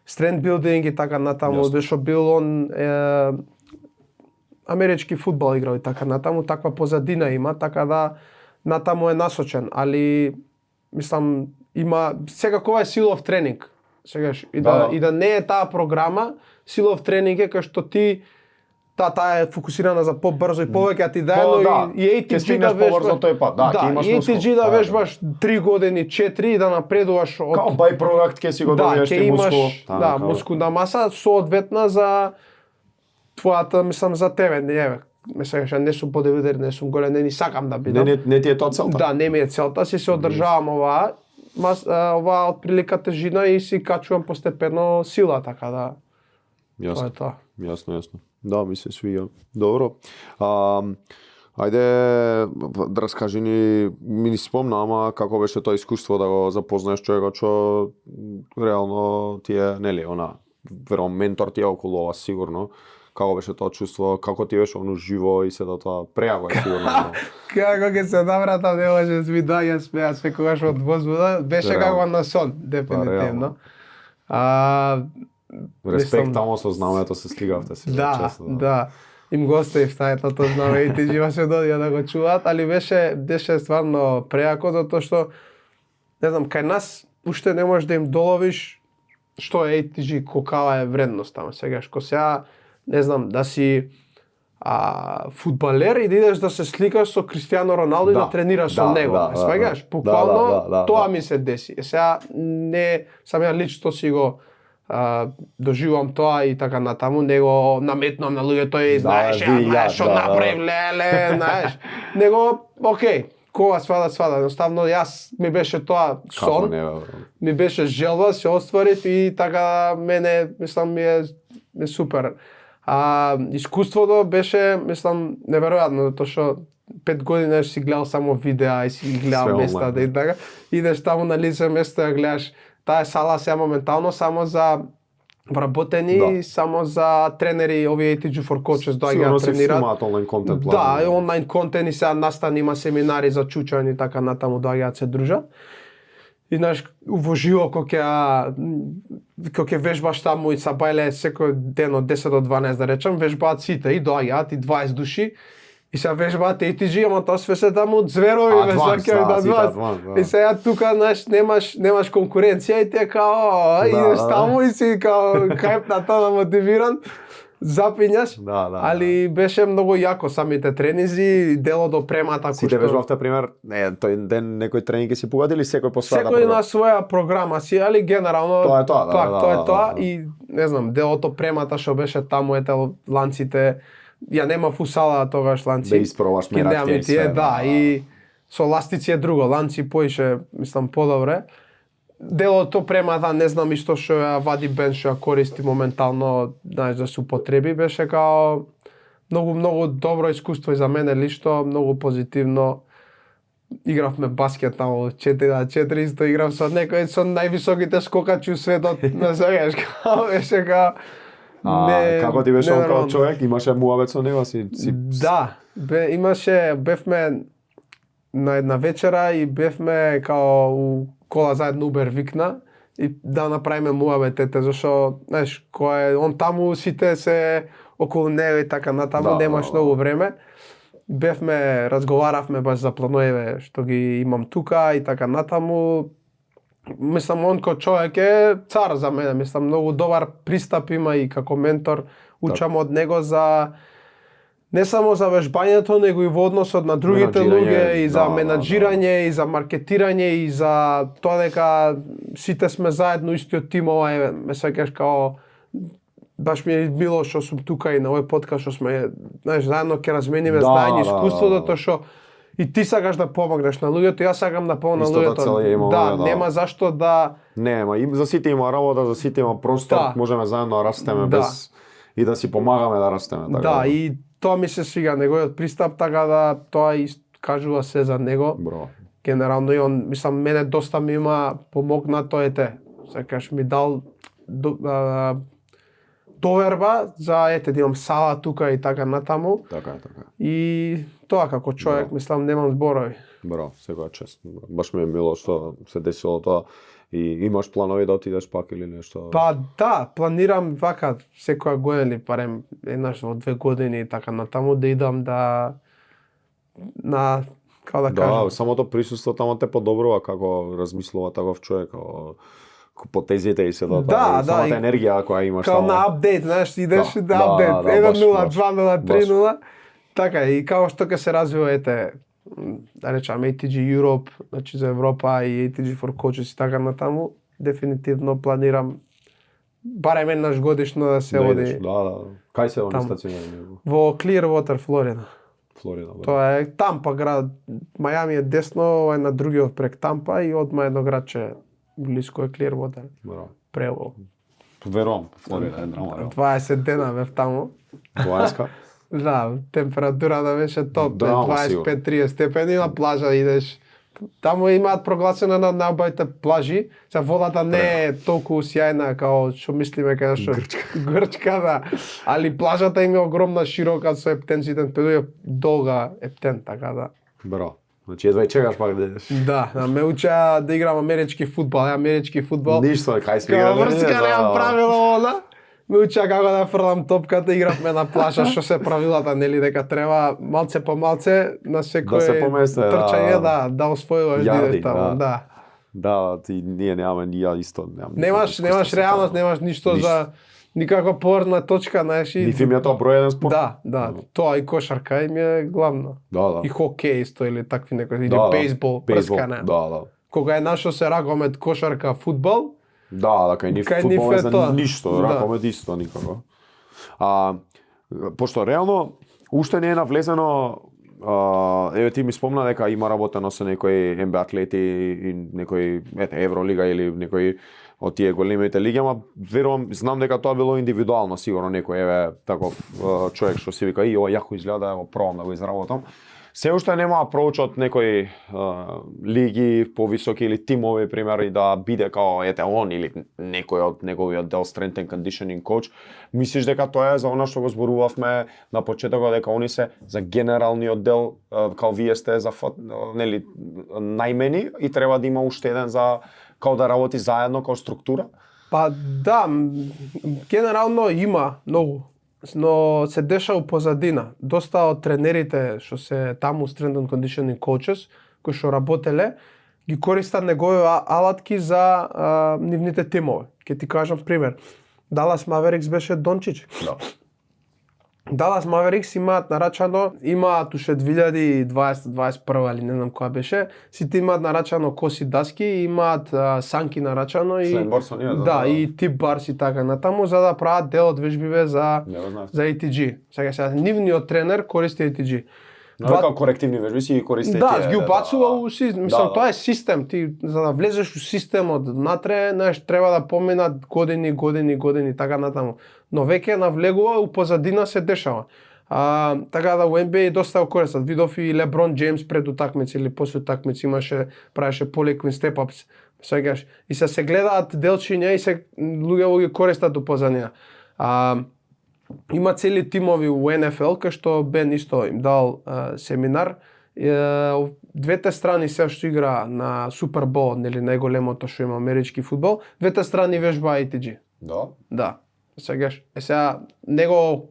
A: strength building и така натаму, што бил он амерички фудбал играл и така натаму, таква позадина има, така да натаму е насочен, али мислам има секако е силов тренинг. Сегаш и да не е таа програма, силов тренинг е кај што ти таа е фокусирана за побрзо и повеќе ти дајно и ATG да вежбаш
B: тој пат. Да, ќе имаш
A: ATG да вежбаш 3 години, 4 и да напредуваш од
B: као byproduct ќе си го добиеш ти мускул.
A: Да, мускулна маса соодветна за твојата, мислам, за тебе, не сакам, не сум бодибилдер, не сум голем, не ни сакам да бидам.
B: Не ти е тоа целта?
A: Да, не ми е целта, си се одржавам оваа од прилика тежина и си качувам постепено сила, така да.
B: Јасно.
A: Тоа е тоа.
B: Јасно. Да, ми се свија. Добро. Ајде да раскажи ни, ми спомна, ама како беше тоа искуство да го запознаеш човекот што реално ти е, нели, веројатно ментор ти е околу ова сигурно. Како беше тоа чувство, како ти беше оно живо и се да тоа преаго е сигурно.
A: Како ќе се навратам, не може да ми доаѓа смеа секогаш од возбуда, беше како на сон, дефинитивно.
B: Респект тамо со знамето се слигавте си.
A: Да, да. Им го оставив тајтото знаме и ти живаше додија да го чуваат, али беше стварно преако, затоа што, не знам, кај нас уште не можеш да им доловиш што е ATG, какава е вредност тamo. Сега, што сега, не знам, да си фудбалер и да идеш да се сликаш со Кристијано Роналдо и да тренираш со него. Сваѓаш? Буквално тоа ми се деси. Сега не сам ја лично си го доживувам тоа и така натаму, него наметнам на луѓето и знаеш, што направив, леле, знаеш. Него, окей, кога свада, едноставно јас ми беше тоа сон, ми беше желба, се остварив и така мене, мислам, ми е супер. Искуството беше, мислам, неверојатно, затоа што 5 години си гледал само видеа и си гледал места и така. Идеш таму на лице место ја гледаш. Таа сала сега моментално само за вработени, само за тренери, овие ATG for coaches доаѓаат да тренираат.
B: Сигурно онлайн контент.
A: Да, онлайн контент и сега настани, има семинари за чучање и така натаму доаѓаат се дружат. И знаеш, увоживо кога ќе вежбаш таму и са бајле секој ден од 10 до 12 да речам, вежбаат сите и доаѓаат и 20 души. И сега вежбаат ATG, ама тоа све се таму зверови, и сега тука, знаеш, немаш конкуренција и ти е као, идеш таму и си као кајпната да мотивиран. запињаш, али беше многу јако самите тренинзи, дело до премата.
B: Сите вежбавте, пример, тој ден некој тренинг си погоди или секој по своја
A: секој на своја програма си, али генерално
B: тоа е тоа,
A: тоа е тоа и не знам, делото премата што беше таму, ете ланците, ја нема фусала тогаш ланци.
B: Да испробаш мерак
A: и све. Да, и со ластици е друго, ланци поише, мислам, подобре. Делото премата, не знам исто што ја вади бен, што ја користи моментално, знаеш, да се употреби, беше као многу добро искуство и за мене лично, многу позитивно. Игравме баскет таму 4-4, исто играв со некој со највисоките скокачи у светот, на сегаш, као беше као
B: како ти беше он као човек, имаше муабет со него си?
A: Да, бевме на една вечера и бевме као у кола заедно Убер викна и да направиме муабет, зашо, знаеш, кој он таму сите се околу него и така натаму, немаш многу време. Бевме, разговаравме баш за плановите што ги имам тука и така натаму. Мислам, он кој човек е цар за мене, мислам, многу добар пристап има и како ментор. Учам од него за не само за вежбањето, него и во односот на другите луѓе, и за менаџирање, и за маркетирање, и за тоа дека сите сме заедно истиот тим, ова ме сеќаш као баш ми е било што сум тука и на овој подкаст што сме, знаеш, заедно ќе размениме знаење, искуството, тоа што и ти сакаш да помогнеш на луѓето, јас сакам да помогнам на луѓето. Да, нема зашто да
B: нема, за сите има работа, за сите има простор, можеме заедно да растеме без и да си помагаме да растеме, така.
A: Да, и тоа ми се свига неговиот пристап, така да тоа и кажува се за него.
B: Браво.
A: Генерално и он, мислам, мене доста ми има помогнато, сакаш ми дал доверба за да имам сала тука и така натаму.
B: Така.
A: И тоа како човек, мислам, немам зборови.
B: Браво, секоја чест. Баш ми е мило што се десило тоа. И имаш планови да отидеш пак или нешто?
A: Па да, планирам вака секоја година или барем еднаш во 2 години и така натаму да идам да како да кажам.
B: Да, самото присуство таму те подобрува како размислува таков човек, потезите и се
A: да,
B: самата енергија која имаш
A: таму. Као на апдейт, знаеш, идеш да апдейт, 1-0, 2-0, 3-0. Така и како што ќе се развива да речам ATG Europe, значи за Европа и ATG for Coaches и така натаму, дефинитивно планирам барем еднаш годишно да се оди.
B: Да. Кај се они стационирани?
A: Во Clearwater, Флорида.
B: Да.
A: Тоа е Тампа град, Мајами е десно, е на другиот прек Тампа и одма едно градче блиско е Clearwater. Прево.
B: Верувам, Флорида е драма.
A: 20 дена бев таму.
B: 20?
A: Да, температурата беше топ, 25-30 степени, на плажа идеш. Таму имаат прогласена на најубавите плажи. Сега водата не е толку сјајна као што мислиме кај што Грчка, да. Али плажата им е огромна, широка со ептенците, педуја долга ептен, така да.
B: Браво. Значи едва чекаш пак да идеш.
A: Да, ме уча да играм амерички фудбал,
B: Ништо, кај сме играли.
A: Врска немам правило, да. Ме уча како да фрлам топката, игравме на плажа, што се правилата, нели, дека треба малце по малце на секој трчање да освојуваш дидеш таму, да.
B: Да, ние немаме ние исто
A: немаш реалност, немаш ништо за никаква поврна точка, знаеш.
B: Ни фим е тоа број 1 спорт.
A: Да, тоа и кошарка им е главно.
B: Да.
A: И хокеј исто или такви некои, или бейсбол, прскане.
B: Да.
A: Кога е нашо се ракомет, кошарка, фудбал.
B: Да, кај ни фудбал за ништо, ракомет исто никако. Пошто реално уште не е навлезено, еве ти ми спомна дека има работено со некои НБА атлети и некои Евролига или некои од тие големите лиги, ама верувам, знам дека тоа било индивидуално, сигурно некој еве таков човек што си вика и ова јако изгледа, ево пробам да го изработам. Се уште нема проучот некои лиги повисоки или тимови примери да биде као он или некој од неговиот дел strength and conditioning coach. Мислиш дека тоа е за она што го зборувавме на почетокот, дека они се за генералниот дел, као вие сте за нели најмени и треба да има уште еден за као да работи заедно као структура?
A: Па да, генерално има многу, но се деша у позадина. Доста од тренерите што се таму strength and conditioning coaches, кои што работеле, ги користат негови алатки за нивните тимови. Ќе ти кажам пример. Далас Маверикс беше Дончич.
B: Да.
A: Далас Маверикс имаат нарачано, имаат уште 2020-21 или не знам која беше, сите имаат нарачано коси даски, имаат санки нарачано и
B: Слен Борсон има,
A: да, и тип барс и така натаму за да прават дел од вежбиве за
B: Не го знаев.
A: за ATG. Сега нивниот тренер користи ATG.
B: Но како корективни вежби си ги користите.
A: Да, ги убацува у систем. Мислам,
B: Да.
A: тоа е систем. Ти за да влезеш у системот внатре, знаеш, треба да поминат години, така натаму. Но веќе навлегува, у позадина се дешава. Така да у NBA доста го користат. Видов и Леброн Джеймс пред утакмици или после утакмици правеше полеквин степ-апс. Сегаш. И се гледаат делчиња и се луѓе ги користат у позадина. Има цели тимови у НФЛ кај што Бен исто им дал семинар. Двете страни се што игра на Супербол, нели најголемото што има амерички фудбал, двете страни вежба ATG.
B: Да.
A: Да. Сегаш. Сега него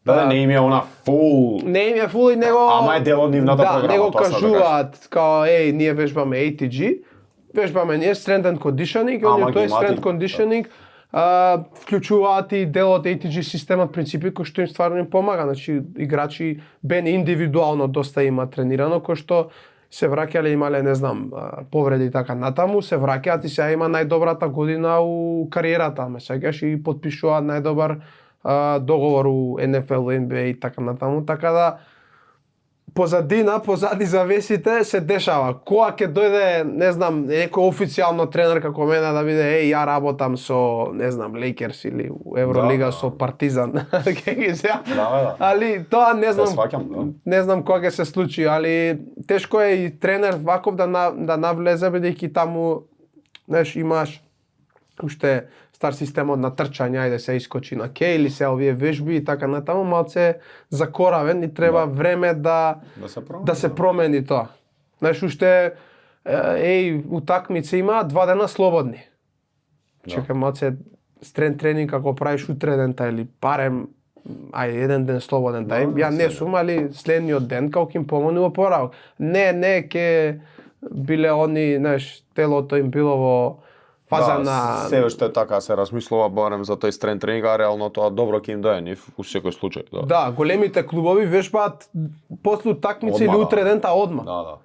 B: Да, не им е она фул.
A: не им е фул и него
B: Ама е дел од нивната програма.
A: Да, него
B: тоа сакаш.
A: кажуваат као ние вежбаме ATG, вежбаме ние strength and conditioning, и
B: Ама
A: оние тоа е
B: ги
A: strength
B: мати.
A: conditioning. Вклучуваат и дел од ATG системот принципи кои што им стварно им помага. Значи играчи бен индивидуално доста има тренирано кои што се враќале, имале не знам повреди и така натаму, се враќаат и сега има најдобрата година у кариерата, ме сеќаш и потпишуваат најдобар договор у НФЛ, NBA и така натаму, така да позади завесите се дешава. Кога ќе дојде, не знам, некој официјално тренер како мене да биде, ја работам со, не знам, Лейкерс или у Евролига
B: Да.
A: со Партизан, ќе ги се.
B: Да.
A: Али тоа не знам.
B: сваќам, да.
A: Не знам кога ќе се случи, али тешко е и тренер ваков да навлезе бидејќи таму, знаеш, имаш уште стар системот на трчање, ајде се искочи на ке или се овие вежби и така натаму, малце закоравен и треба време да се промени тоа. Знаеш, уште утакмици има 2 дена слободни. Чекај малце стрен тренинг ако правиш утре дента или барем еден ден слободен тај. Ја не сум, али следниот ден како ќе им помогне во поравок. Не ке биле они, знаеш, телото им било во фаза на
B: се уште така се размислува барем за тој стрен тренинг, а реално тоа добро ќе им дае нив у секој случај, да.
A: Да, големите клубови вежбаат после утакмица или
B: Одма,
A: утре дента одма.
B: Да.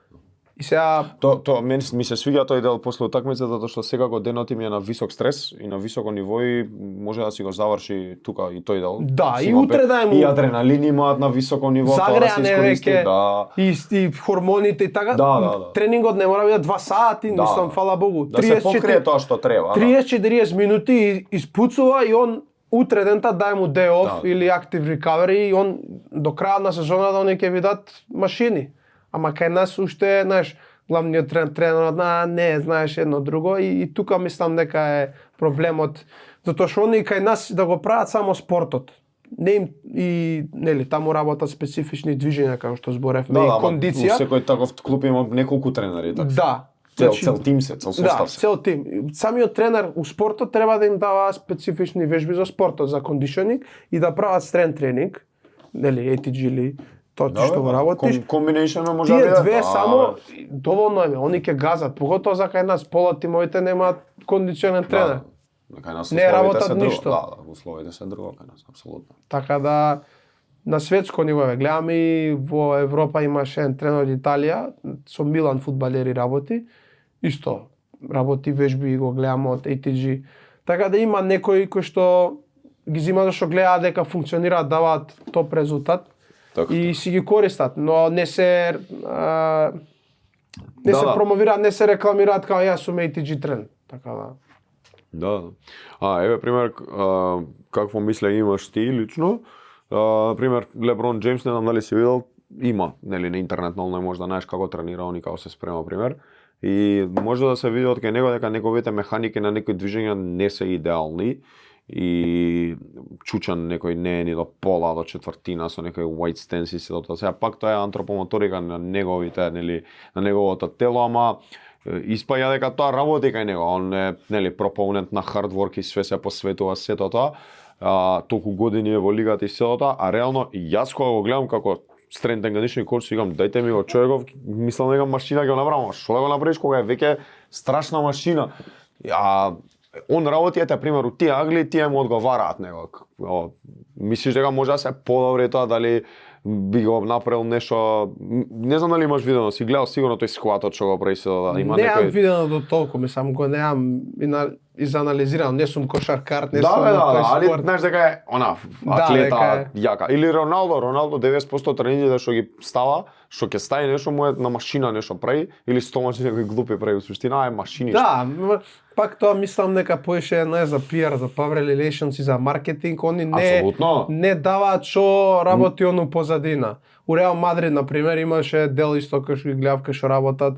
A: И сега
B: Тоа ми се свиѓа тој дел после утакмица затоа што секако денот им е на висок стрес и на високо ниво и може да си го заврши тука и тој дел.
A: Да,
B: Си
A: и
B: го
A: утре да му-
B: и адреналин имаат на високо ниво, тоа да се
A: загреане
B: искористи,
A: веќе
B: да.
A: и хормоните и така.
B: Да.
A: Тренингот не мора да биде 2 сати,
B: Да.
A: мислам, фала Богу.
B: Да се покрие тоа што треба.
A: 30-40 минути и испуцува и он утре дента дај му day off
B: Да.
A: или active recovery и он до крајот на сезоната они ќе видат машини. Ама кај нас уште, знаеш, главниот тренерот не, знаеш, едно друго и тука мислам дека е проблемот, затоа што они кај нас да го прават само спортот. Не им и нели таму работат специфични движења како што зборевме и кондиција.
B: Секој таков клуб има неколку тренери, така.
A: Да.
B: Цел тим се, цел состав
A: Да,
B: се.
A: цел тим. Самиот тренер у спортот треба да им дава специфични вежби за спортот, за кондишнинг и да прават стрен тренинг, нели ATG или тоа што го работиш.
B: Комбинејшн може да
A: Тие
B: биде.
A: две само доволно е, они ќе газат, поготово за кај нас пола тимовите немаат кондиционен тренер.
B: Кај нас
A: Не
B: условите
A: работат
B: се друго.
A: ништо.
B: Да, условите се друго кај нас, апсолутно.
A: Така да на светско ниво гледаме и во Европа имаше еден тренер од Италија, со Милан фудбалери работи, исто работи вежби и го гледаме од ATG. Така да има некои кои што ги зема зашто гледаат дека функционираат, даваат топ резултат
B: Така.
A: и си ги користат, но не се се промовираат, не се рекламираат како јас сум ATG тренер. Така да.
B: Да. Еве пример какво мислење имаш ти лично? Пример Леброн Джеймс, не знам дали си видел, има нели на интернет, но не може да знаеш како тренира, они како се спрема пример. И може да се види од кај него дека неговите механики на некои движења не се идеални и чучан некој не е ни до пола, до четвртина со некој white stance и се до тоа. Сега пак тоа е антропомоторика на неговите, нели, на неговото тело, ама испаѓа дека тоа работи кај него. Он е, нели, пропонент на hard work и све се посветува сето тоа. Толку години е во лигата и сето тоа, а реално јас кога го гледам како strength and conditioning coach, игам дајте ми го човеков, мислам дека машина ќе го направам, што да го направиш кога е веќе страшна машина. он работи ете примеру тие агли, тие му одговараат него. Мислиш дека може да се подобри тоа, дали би го направил нешто, не знам дали имаш видено, си гледал сигурно тој схватот што го прави се да има
A: Неам
B: некој.
A: видено до толку, мислам го неам изанализиран, не сум кошаркар, не сум
B: Да, али
A: спорт.
B: знаеш дека е она атлета
A: дека
B: јака. Или Роналдо 90% тренингите што ги става, што ќе стаи нешто му е на машина нешто прави, или стомачи некои глупи прави, суштина е машини.
A: Да, пак тоа мислам дека поише не за PR, за public relations и за маркетинг, они
B: Апсолутно.
A: не даваат што работи ону позадина. У Реал Мадрид на пример имаше дел исто кој што ги гледав кај што работат,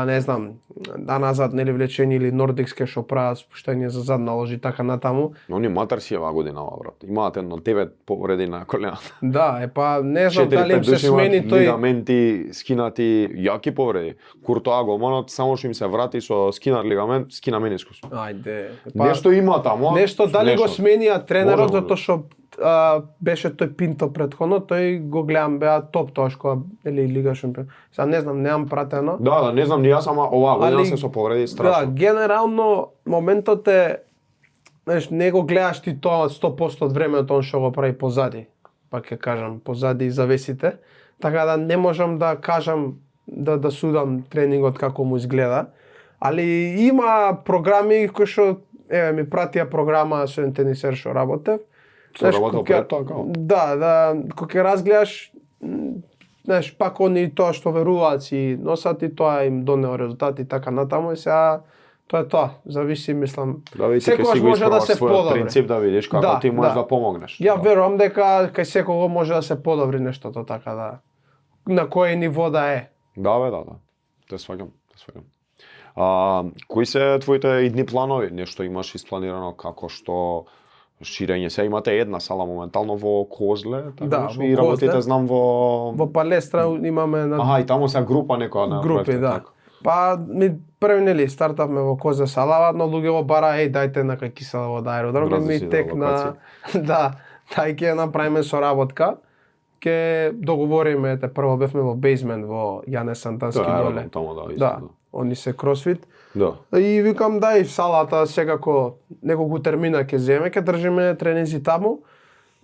A: не знам, назад нели влечени или нордикске што прават спуштање за задна ложи така натаму.
B: Но они матар си ева година, брат. Имаат едно 9 повреди на колената.
A: Да, не знам
B: 4-5
A: дали им се
B: души имаат
A: смени тој.
B: лигаменти, скинати, јаки повреди. Куртоа го монот, само што им се врати со скинат лигамент, скина менискус.
A: Ајде.
B: Нешто има таму.
A: Нешто дали го сменија тренерот
B: Може.
A: затоа што беше тој Пинто претходно, тој го гледам беа топ тоа што или Лига шампион. Сега не знам, немам пратено.
B: Да, не знам ни јас, ама оваа година
A: Али-
B: се со повреди
A: Да,
B: страшно.
A: генерално моментот е, знаеш, не го гледаш ти тоа 100% од времето он што го прави позади. Пак ќе кажам, позади завесите. Така да не можам да кажам да судам тренингот како му изгледа. Али има програми кои што ми пратија програма со еден тенисер што работев.
B: Што работел пред тоа, као?
A: Да, кога ќе разгледаш, знаеш, пак они тоа што веруваат си носат и тоа им донео резултати така натаму и сега тоа е тоа. Зависи, мислам.
B: Да видиш, ќе
A: секогаш
B: си го
A: може да
B: испробаш
A: се
B: својот
A: подобри.
B: принцип да видиш како
A: Да,
B: ти можеш
A: да.
B: да помогнеш.
A: Ја
B: Да.
A: верувам дека кај секого може да се подобри нештото така да на кој ниво да е.
B: Да, бе, да. Те сваќам. Кои се твоите идни планови? Нешто имаш испланирано како што ширење? Се имате една сала моментално во Козле, така
A: Да,
B: нешто?
A: во
B: И работите
A: Козле.
B: знам
A: Во Палестра имаме на
B: Аха, и таму се група некоја на
A: групи,
B: проекти,
A: да.
B: така.
A: Па ми први нели стартавме во Козле салава, но луѓето бара дајте на кај кисела вода аеродром, и ми
B: Различни
A: тек на да, тај ќе направиме соработка. Ќе договориме, прво бевме во бейзмент во Јане Сантански
B: Тоа е
A: доле.
B: аеродром таму, да, исто.
A: Да, они се кросфит.
B: Да.
A: И викам дај салата секако неколку термина ќе земе, ќе држиме тренинзи таму.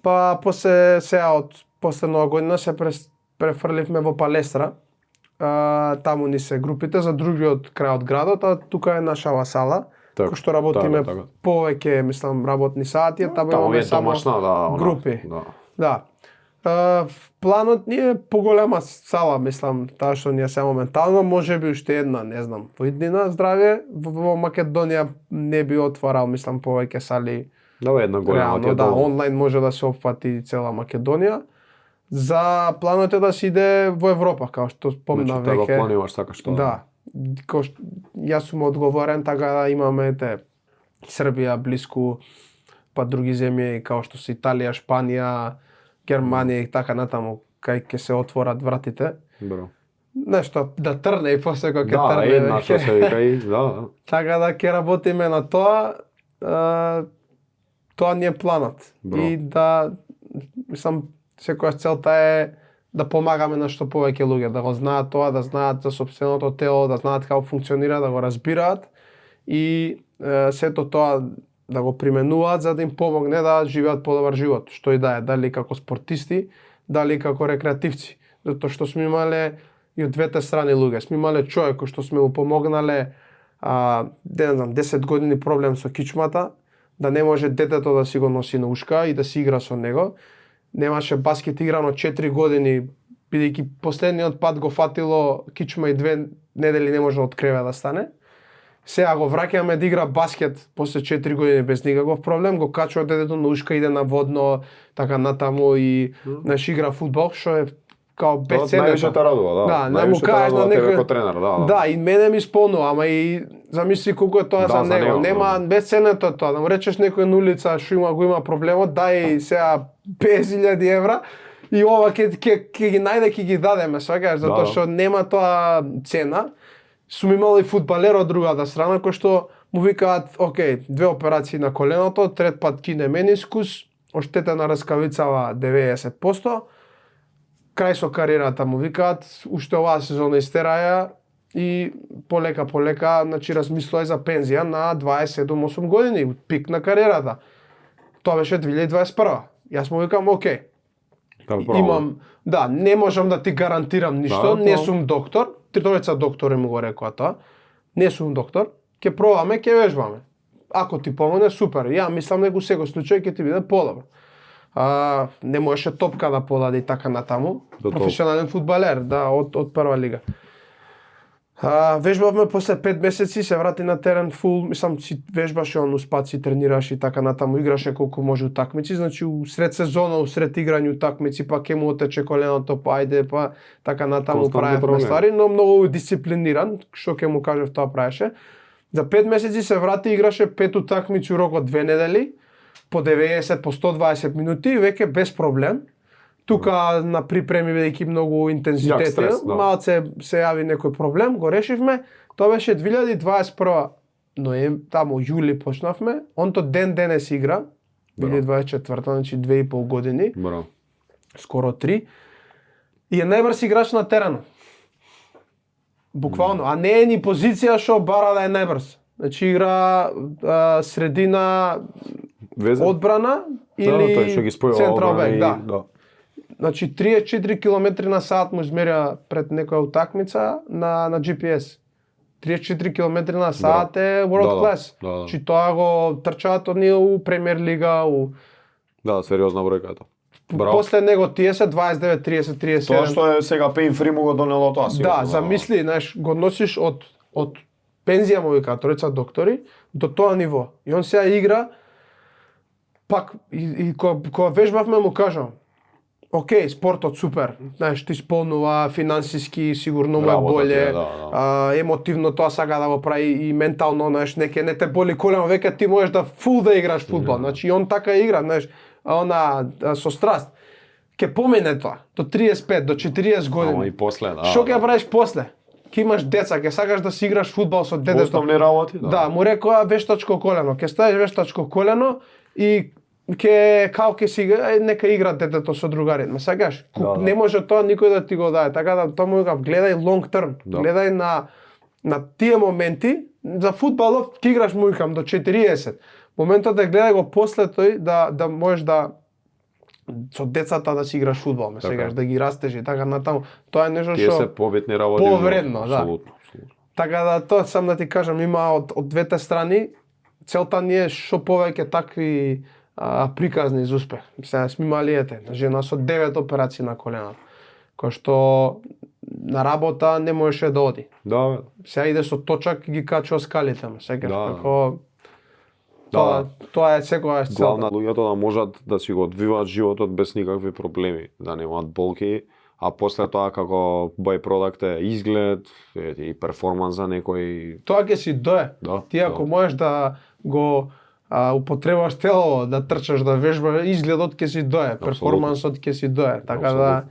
A: Па после сега од после нова година се префрливме во Палестра. Таму ни се групите за другиот крај од градот, а тука е нашава сала.
B: Така,
A: Кој што работиме
B: така.
A: повеќе, мислам, работни сати, таму
B: Таму
A: имаме
B: е
A: само
B: домашна, да, она,
A: групи.
B: Да.
A: Да. Планот ни е поголема сала, мислам, таа што ни е се моментално, можеби уште една, не знам, во иднина здравје, во Македонија не би отварал, мислам, повеќе сали.
B: Да, бе, една голема ти
A: Реално,
B: е
A: да,
B: доволно.
A: онлайн може да се опфати цела Македонија. За планот е да се иде во Европа, како што спомна
B: Значи, го
A: веќе.
B: планираш така што.
A: Да. Јас сум одговорен, така да имаме Србија блиску, па други земји како што се Италија, Шпанија, Германија и така натаму, кај ќе се отворат вратите.
B: Бро.
A: Нешто да трне и после кога ќе
B: Да,
A: трне.
B: една
A: веќе.
B: што се вика и, да.
A: Така да ќе работиме на тоа. Тоа ни е планот.
B: Бро.
A: И да, мислам, секоја целта е да помагаме на што повеќе луѓе, да го знаат тоа, да знаат за сопственото тело, да знаат како функционира, да го разбираат и сето тоа да го применуваат за да им помогне да живеат подобар живот, што и да е, дали како спортисти, дали како рекреативци. Затоа што сме имале и од двете страни луѓе. Сме имале човек кој што сме му помогнале не знам, 10 години проблем со кичмата, да не може детето да си го носи на ушка и да си игра со него. Немаше баскет играно 4 години, бидејќи последниот пат го фатило кичма и 2 недели не може од креве да стане. Сега го враќаме да игра баскет после 4 години без никаков проблем, го качува детето на ушка, иде на водно, така натаму и наш игра фудбал, што е као
B: Тоа
A: бесценето.
B: највише те радува, да.
A: Да, не
B: Највише
A: му
B: те
A: кажеш
B: радува
A: на
B: тебе
A: некој
B: како тренер, да.
A: Да, и мене ми исполнува, ама и замисли колку е тоа
B: Да,
A: за
B: за
A: него.
B: него,
A: Нема
B: да.
A: бесценето е тоа. Да му речеш некој на улица што го има проблемот, дај сега 50.000 евра и ова ќе ги најде, ќе ги дадеме, сваќаш, затоа
B: Да.
A: што нема тоа цена. Сум имал и фудбалер од другата страна кој што му викаат, окей, 2 операции на коленото, трет пат кине менискус, оштетена раскавицава 90%, крај со кариерата му викаат, уште оваа сезона истераја и полека, значи размислувај за пензија на 27-8 години, пик на кариерата. Тоа беше 2021. Јас му викам, окей, имам, да, не можам да ти гарантирам ништо, не сум доктор, тројца доктори му го рекоа тоа, не сум доктор, ќе пробаме, ќе вежбаме. Ако ти помогне, супер, ја мислам дека во секој случај ќе ти биде подобро. Не можеше топка да подаде и така натаму, професионален фудбалер, да, од прва лига. Вежбавме после 5 месеци, се врати на терен фул, мислам си вежбаше он успаци, тренираше и така натаму, играше колку може утакмици, значи усред сезона, усред играње утакмици, па ќе му отече коленото, па ајде, па така натаму правевме ствари, но многу дисциплиниран, што ќе му кажев тоа правеше. За 5 месеци се врати, играше 5 утакмици у рок од 2 недели, по 90, по 120 минути, веќе без проблем. Тука на припреми бидејќи многу интензитет, малце се јави некој проблем, го решивме. Тоа беше 2021, но таму јули почнавме. Онто денес игра, 2024, значи 2,5 години.
B: Браво.
A: Скоро 3. И е најбрз играч на теренот. Буквално, а не е ни позиција што бара да е најбрз. Значи игра средина, одбрана или централ бек, да. Значи 34 км на сат му измерја пред некоја утакмица на GPS. 34 км на сат е world class. Значи тоа го трчаат оние у премиер лига,
B: Да, сериозна бројка е тоа.
A: После него тие се 29, 30, 37.
B: Тоа што е сега Pain Free му го донело тоа си.
A: Да, замисли, знаеш, го носиш од пензија му вика тројца доктори до тоа ниво. И он сега игра пак и кога вежбавме му кажам: окей, спортот супер, знаеш, ти исполнува финансиски, сигурно му е боле, емотивно тоа сака да го прави и ментално, знаеш, не те боли колено, веќе ти можеш да фул да играш фудбал, значи и он така игра, знаеш, со страст. Ке помине тоа, до 35, до 40 години.
B: Ама и после, да.
A: Што ќе правиш после? Ке имаш деца, ке сакаш да си играш фудбал со детето.
B: Основни работи, да.
A: Да, му рекоа вештачко колено, ке ставиш вештачко колено и ќе си нека игра детето со другари. Ма сакаш, не може тоа никој да ти го даде. Така да тоа му викам, гледај long term, гледај на тие моменти. За фудбалов ќе играш му викам до 40. Моментот е гледај го после тој да можеш да со децата да си играш фудбал, ме сакаш да ги растеш и така натаму. Тоа е нешто што
B: тие се побитни работи.
A: Повредно, да. Така да тоа сам да ти кажам, има од двете страни. Целта ни е што повеќе такви приказни за успех. Сега сме имали жена со 9 операции на колена, кој што на работа не можеше да оди.
B: Да.
A: Сега иде со точак и ги качува скалите, сеќаш како тоа е секогаш целта.
B: Главна луѓето да можат да си го одвиваат животот без никакви проблеми, да немаат болки, а после тоа како byproduct е изглед и перформанс за некој.
A: Тоа ќе си дое. Ти ако можеш да го употребаш тело, да трчаш, да вежбаш, изгледот ќе си дое, перформансот ќе си дое. Така да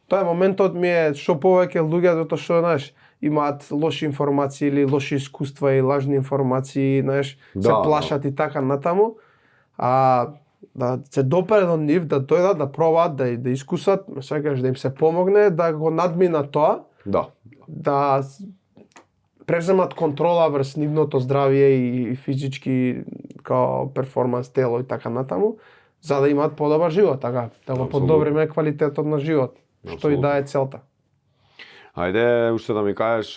A: тоа е моментот ми е што повеќе луѓето што знаеш имаат лоши информации или лоши искуства и лажни информации, знаеш, се плашат и така натаму. Да се допре до нив, да дојдат, да пробаат, да искусат, сакаш да им се помогне, да го надминат тоа. Да преземат контрола врз нивното здравје и физички као перформанс тело и така натаму, за да имаат подобар живот, така да го подобриме квалитетот на живот, што и да е целта.
B: Ајде уште да ми кажеш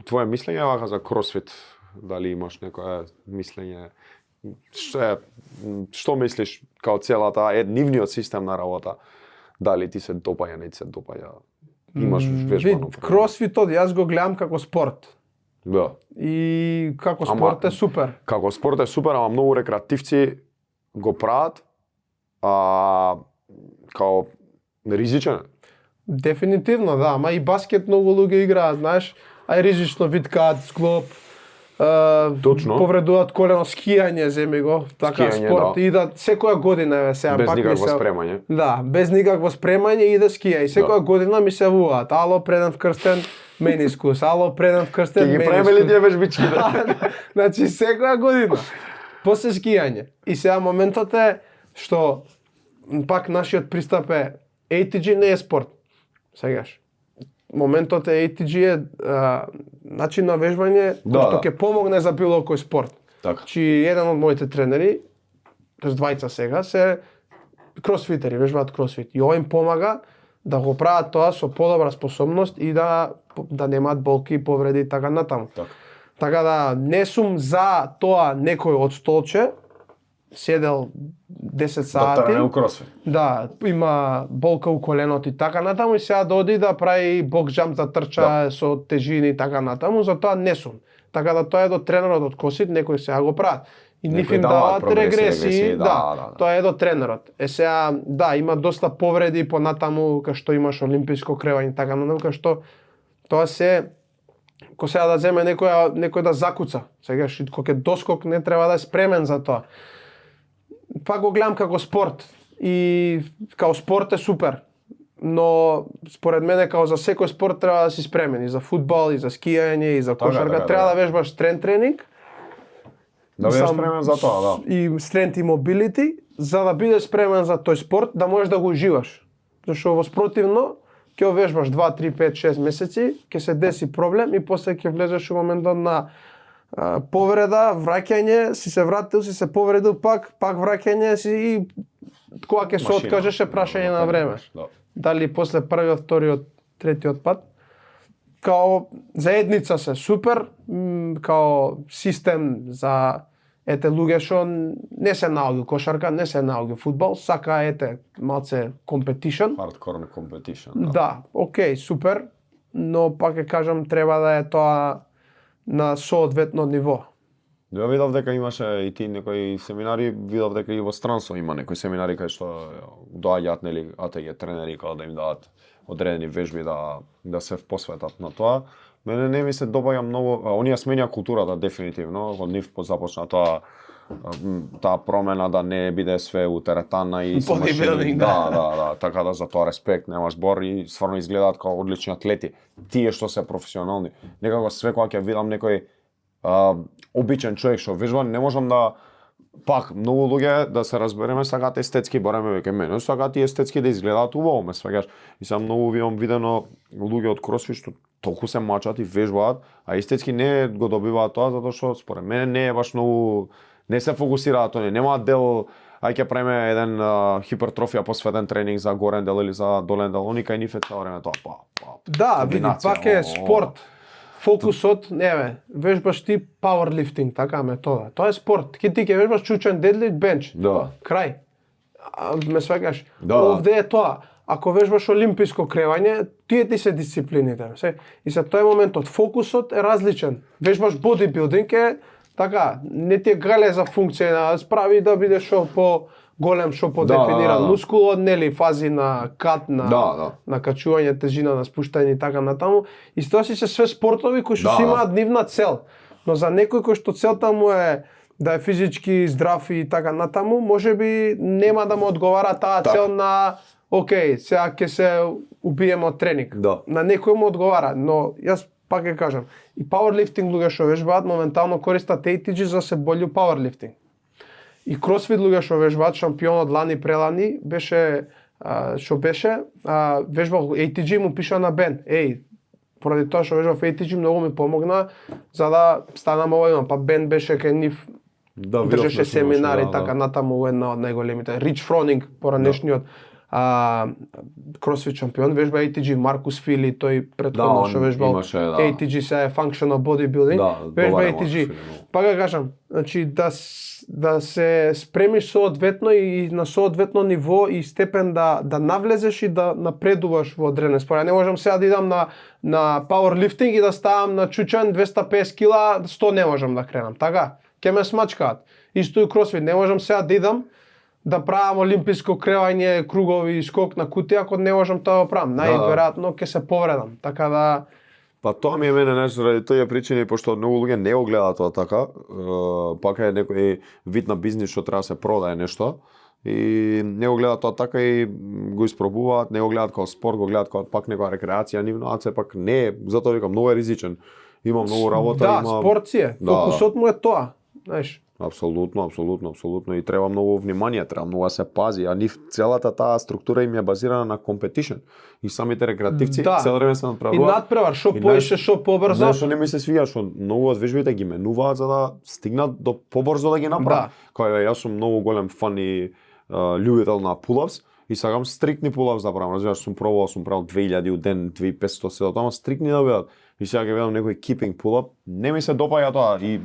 B: твое мислење вака за кросфит, дали имаш некое мислење, што мислиш као целата нивниот систем на работа, дали ти се допаѓа, не ти се допаѓа? Имаш вежбано.
A: Кросфитот јас го гледам како спорт.
B: Да.
A: И како спорт е супер.
B: Како спорт е супер, ама многу рекреативци го прават као ризичен.
A: Дефинитивно, да, ама и баскет многу луѓе играат, знаеш, ај ризично виткаат, склоп.
B: Точно.
A: Повредуваат колено, скијање, земи го, така спорт, и да секоја година сега
B: без
A: пак
B: никакво спремање.
A: Да, без никакво спремање и да скија и секоја година ми се вуваат. Ало, преден вкрстен менискус, ало, преден вкрстен менискус.
B: Ќе ги правиме ли тие вежбичките?
A: Значи секоја година. После скијање. И сега моментот е што пак нашиот пристап е ATG не е спорт. Сегаш. моментот е ATG е начин на вежбање кој што ќе помогне за било кој спорт.
B: Така.
A: Чи еден од моите тренери, тоест двајца сега, се кросфитери, вежбаат кросфит. И ова им помага да го прават тоа со подобра способност и да немаат болки, повреди и така натаму. Така да не сум за тоа некој од столче седел 10 сати.
B: Да тренира кросфит.
A: Да, има болка у коленот и така натаму и сега да оди да прави бокс джамп, да трча со тежини и така натаму, за тоа не сум. Така да тоа е до тренерот од CrossFit, некои сега го прават. И нив им даваат регресии, тоа е до тренерот. Сега, да, има доста повреди понатаму, кај што имаш олимписко кревање и така натаму, кај што тоа се кој сега да земе некој да закуца. Сега кога ќе доскок не треба да е спремен за тоа. Пак го гледам како спорт и као спорт е супер. Но според мене као за секој спорт треба да си спремен и за фудбал, и за скијање, и за кошарка, треба да вежбаш стрен тренинг.
B: Да бидеш спремен за тоа, да.
A: И strength и mobility, за да бидеш спремен за тој спорт, да можеш да го уживаш. Зашто во спротивно ќе вежбаш 2, 3, 5, 6 месеци, ќе се деси проблем и после ќе влезеш во моментот на повреда, враќање, си се вратил, си се повредил, пак враќање си и кога ќе се откажеш е прашање на време. Дали после првиот, вториот, третиот пат. Као заедница се супер, као систем за луѓе што не се наоѓа кошарка, не се наоѓа фудбал, сака малце competition.
B: Hardcore competition.
A: Да, окей, супер, но пак ќе кажам треба да е тоа на соодветно ниво.
B: Ја видов дека имаше и ти некои семинари, видов дека и во странство има некои семинари кај што доаѓаат нели АТГ тренери као да им дадат одредени вежби да се посветат на тоа. Мене не ми се добаѓа многу, оние сменја културата дефинитивно, од нив започна таа промена да не биде све у теретана и со машини. Да, така да за тоа респект, немаш збор и стварно изгледаат како одлични атлети. Тие што се професионални. Некако све кога ќе видам некој обичен човек што вежба, не можам да пак многу луѓе да се разбереме сакаат естетски, бареме веќе мене, сакаат и естетски да изгледаат убаво, ме сваќаш. И сам многу видено луѓе од CrossFit што толку се мачат и вежбаат, а естетски не го добиваат тоа затоа што според мене не е баш многу, не се фокусираат оние, немаат дел ќе правиме еден хипертрофија посветен тренинг за горен дел или за долен дел, они кај нив е цело време тоа
A: Да, види, пак е спорт. Фокусот, вежбаш ти powerlifting, така метода. Тоа е спорт. Ти ќе вежбаш чучен дедлифт, бенч.
B: Да.
A: Крај. Ме сваќаш.
B: Да.
A: Овде е тоа. Ако вежбаш олимписко кревање, тие ти се дисциплините. И за тој моментот фокусот е различен. Вежбаш бодибилдинг е така, не ти е гале за функција, справи да бидеш шо по голем, шо по дефиниран мускул, нели фази на кат, на качување тежина, на спуштање и така натаму. И тоа си се све спортови кои што си имаат нивна цел. Но за некој кој што целта му е да е физички здрав и така натаму, можеби нема да му одговара таа цел на окей, сега ќе се убиеме од тренинг. На некој му одговара, но јас пак ќе кажам, и powerlifting луѓе што вежбаат моментално користат ATG за се болју powerlifting. И CrossFit луѓе што вежбаат, шампионот лани прелани беше вежбал ATG му пиша на Бен. Поради тоа што вежбав ATG многу ми помогна за да станам овој, па Бен беше кај нив. Држеше семинари така натаму една од најголемите. Рич Фронинг, поранешниот CrossFit шампион, вежба ATG, Маркус Фили, тој претходно што вежбал ATG, сега е Functional Bodybuilding, вежба ATG. Пак ја кажам, значи да се спремиш соодветно и на соодветно ниво и степен да навлезеш и да напредуваш во одреден спорт. Не можам сега да идам на powerlifting и да ставам на чучан 250 кила, 100 не можам да кренам, така? Ке ме смачкаат. Исто и CrossFit, не можам сега да идам да правам олимписко кревање, кругови, скок на кутија, ако не можам тоа да правам. Најверојатно ќе се повредам, така да...
B: Па тоа ми е мене нешто заради тие причини, пошто многу луѓе не го гледаат тоа така, пак е некој вид на бизнис што треба да се продае нешто, и не го гледаат тоа така и го испробуваат, не го гледаат како спорт, го гледаат како пак некоја рекреација нивно, а се пак не е, затоа викам, многу е ризичен. Има многу работа,
A: спорт си е, фокусот му е тоа, знаеш.
B: Апсолутно. И треба многу внимание, треба многу да се пази, а нив целата таа структура им е базирана на competition. И самите рекреативци цело време се
A: И
B: надпреваруваат.
A: надпревар, што поише, што побрзо.
B: Знаеш што не ми се свиѓа, што многу од вежбите ги менуваат за да стигнат до побрзо да ги направат. Кај јас сум многу голем фан и љубител на pull-ups и сакам стриктни pull-ups да правам. Разбираш, сум правил 2000 у ден, 2500 се тоа, стриктни да бидат. И сега ќе видам некој keeping pull-up, не ми се допаѓа тоа и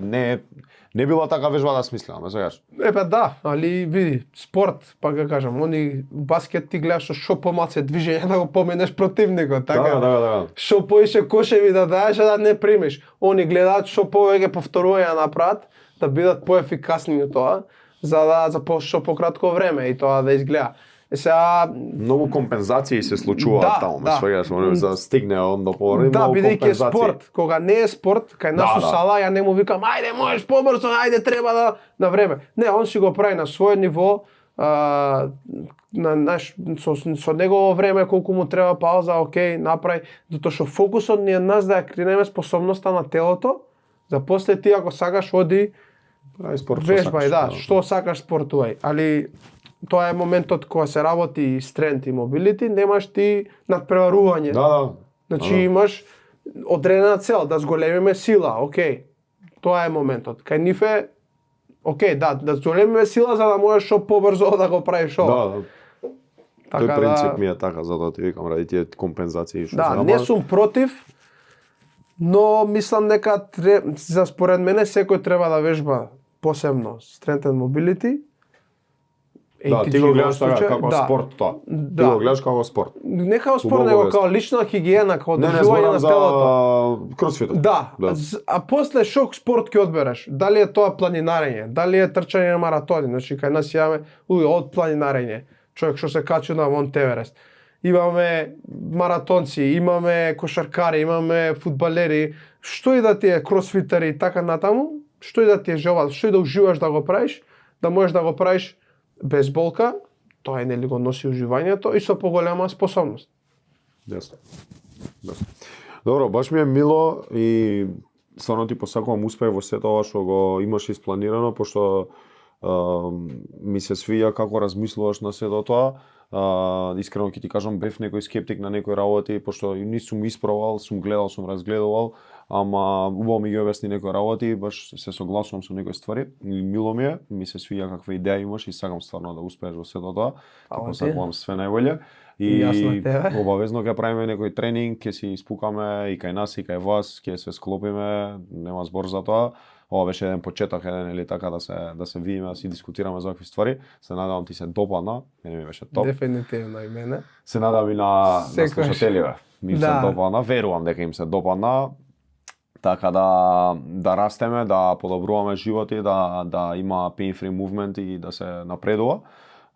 B: не била така вежба да смислам, сакаш.
A: Да, али види, спорт, па ќе кажам, они баскет ти гледаш што помалце движење да го поминеш противникот, така.
B: Да.
A: Што поише кошеви да даеш, да не примиш. Они гледаат што повеќе повторувања направат, да бидат поефикасни во тоа, за што пократко време и тоа да изгледа. Сега
B: многу компензации се случуваат таму, свегаш, за да стигне он до повреди.
A: Да, бидејќи е спорт, кога не е спорт, кај нас у сала ја не му викам ајде можеш побрзо, ајде треба да на време. Не, он си го прави на свој ниво, со негово време колку му треба пауза, окей, направи, затоа што фокусот ни е нас да ја кренеме способноста на телото, за после ти ако сакаш оди вежбај, што сакаш спортувај, али тоа е моментот кога се работи strength и mobility, немаш ти надпреварување.
B: Да.
A: Значи имаш одредена цел, да зголемиме сила, окей. Тоа е моментот. Кај нив е, окей, да зголемиме сила за да можеш што побрзо да го правиш ова.
B: Да. Тој принцип ми е така, затоа ти викам, ради тие компензации.
A: Да, не сум против, но мислам дека за според мене секој треба да вежба посебно strength and mobility.
B: Да, ти го гледаш така како спорт тоа. Ти го гледаш како спорт.
A: Не како спорт, него како лична хигиена, како одржување на телото.
B: Не, кросфитот.
A: Да. А после шок спорт ќе одбереш. Дали е тоа планинарење, дали е трчање на маратони, значи кај нас имаме од планинарење, човек што се качи на Монт Еверест. Имаме маратонци, имаме кошаркари, имаме фудбалери, што и да ти е кросфитери и така натаму, што и да ти е желба, што и да уживаш да го правиш, да можеш да го правиш без болка, тоа е нели го носи уживањето и со поголема способност.
B: Јасно. Добро, баш ми е мило и стварно ти посакувам успех во сето ова што го имаш испланирано, пошто ми се свија како размислуваш на сето тоа. Искрено ќе ти кажам, бев некој скептик на некои работи, пошто ни сум испробал, сум гледал, сум разгледувал, ама убаво ми ги објасни некои работи, баш се согласувам со некои ствари. Мило ми се свија каква идеја имаш и сакам стварно да успееш во сето тоа. Така сакувам све најболje. И обавезно ќе правиме некој тренинг, ќе си испукаме и кај нас и кај вас, ќе се склопиме, нема збор за тоа. Ова беше еден почеток, или така да се видиме, да си дискутираме за вакви ствари. Се надевам ти се допадна, мене ми беше топ.
A: Дефинитивно и мене.
B: Се надевам и на слушателиве. Ми се допадна, верувам дека им се допадна. Така да растеме, да подобруваме животи, да има pain-free movement и да се напредува.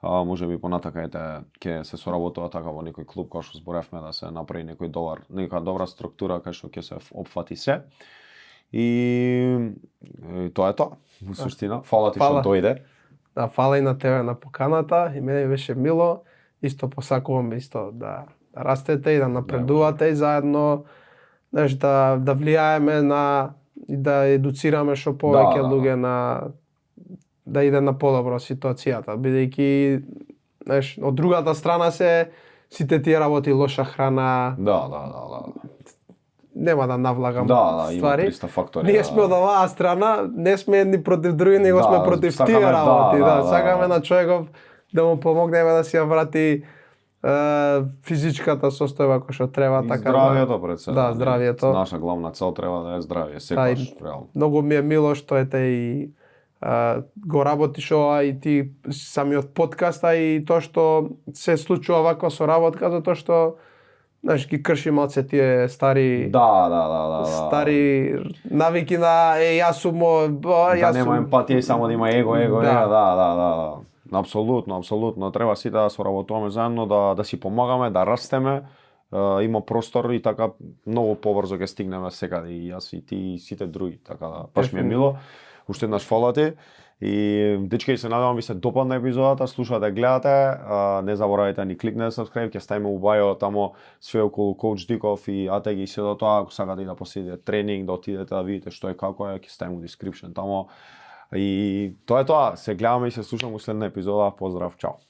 B: Може би понатака ќе се соработува така во некој клуб кој што зборевме да се направи нека добра структура кај што ќе се опфати се. И тоа е тоа. Во суштина, фала ти што дојде.
A: Да, фала и на тебе на поканата и мене беше мило. Исто посакувам да растете и да напредувате и заедно да влијаеме и да едуцираме што повеќе луѓе да иде на подобро ситуацијата, бидејќи од другата страна се сите тие работи, лоша храна.
B: Да.
A: Нема да навлагам
B: ствари. Има 300 фактори.
A: Ние сме од оваа страна, не сме едни против други, него сме против тие работи. Сакаме на човеков да му помогнеме да си ја врати физичката состојба која што треба, така.
B: Здравието пред се.
A: Да, здравието.
B: Наша главна цел треба да е здравје, секогаш реално.
A: Многу ми е мило што и го работиш ова и ти самиот подкаст, и тоа што се случува ваква соработка, затоа што ги крши малце тие стари стари навики на јас сум
B: нема емпатија и само да има его, да. Апсолутно, треба сите да соработуваме заедно, да си помагаме, да растеме. Има простор и така многу побрзо ќе стигнеме секаде и јас и ти и сите други, така да баш ми е мило. Уште еднаш фала ти. И дечки, се надевам ви се допадна епизодата, слушате, гледате, не заборавајте да ни кликнете subscribe, ќе ставиме у бајо тамо све околу Коуч Диков и Атеги и се до тоа, ако сакате да последите тренинг, да отидете да видите што е како е, ќе ставиме у description тамо. И тоа е тоа. Се гледаме и се слушаме у следна епизода. Поздрав, чао.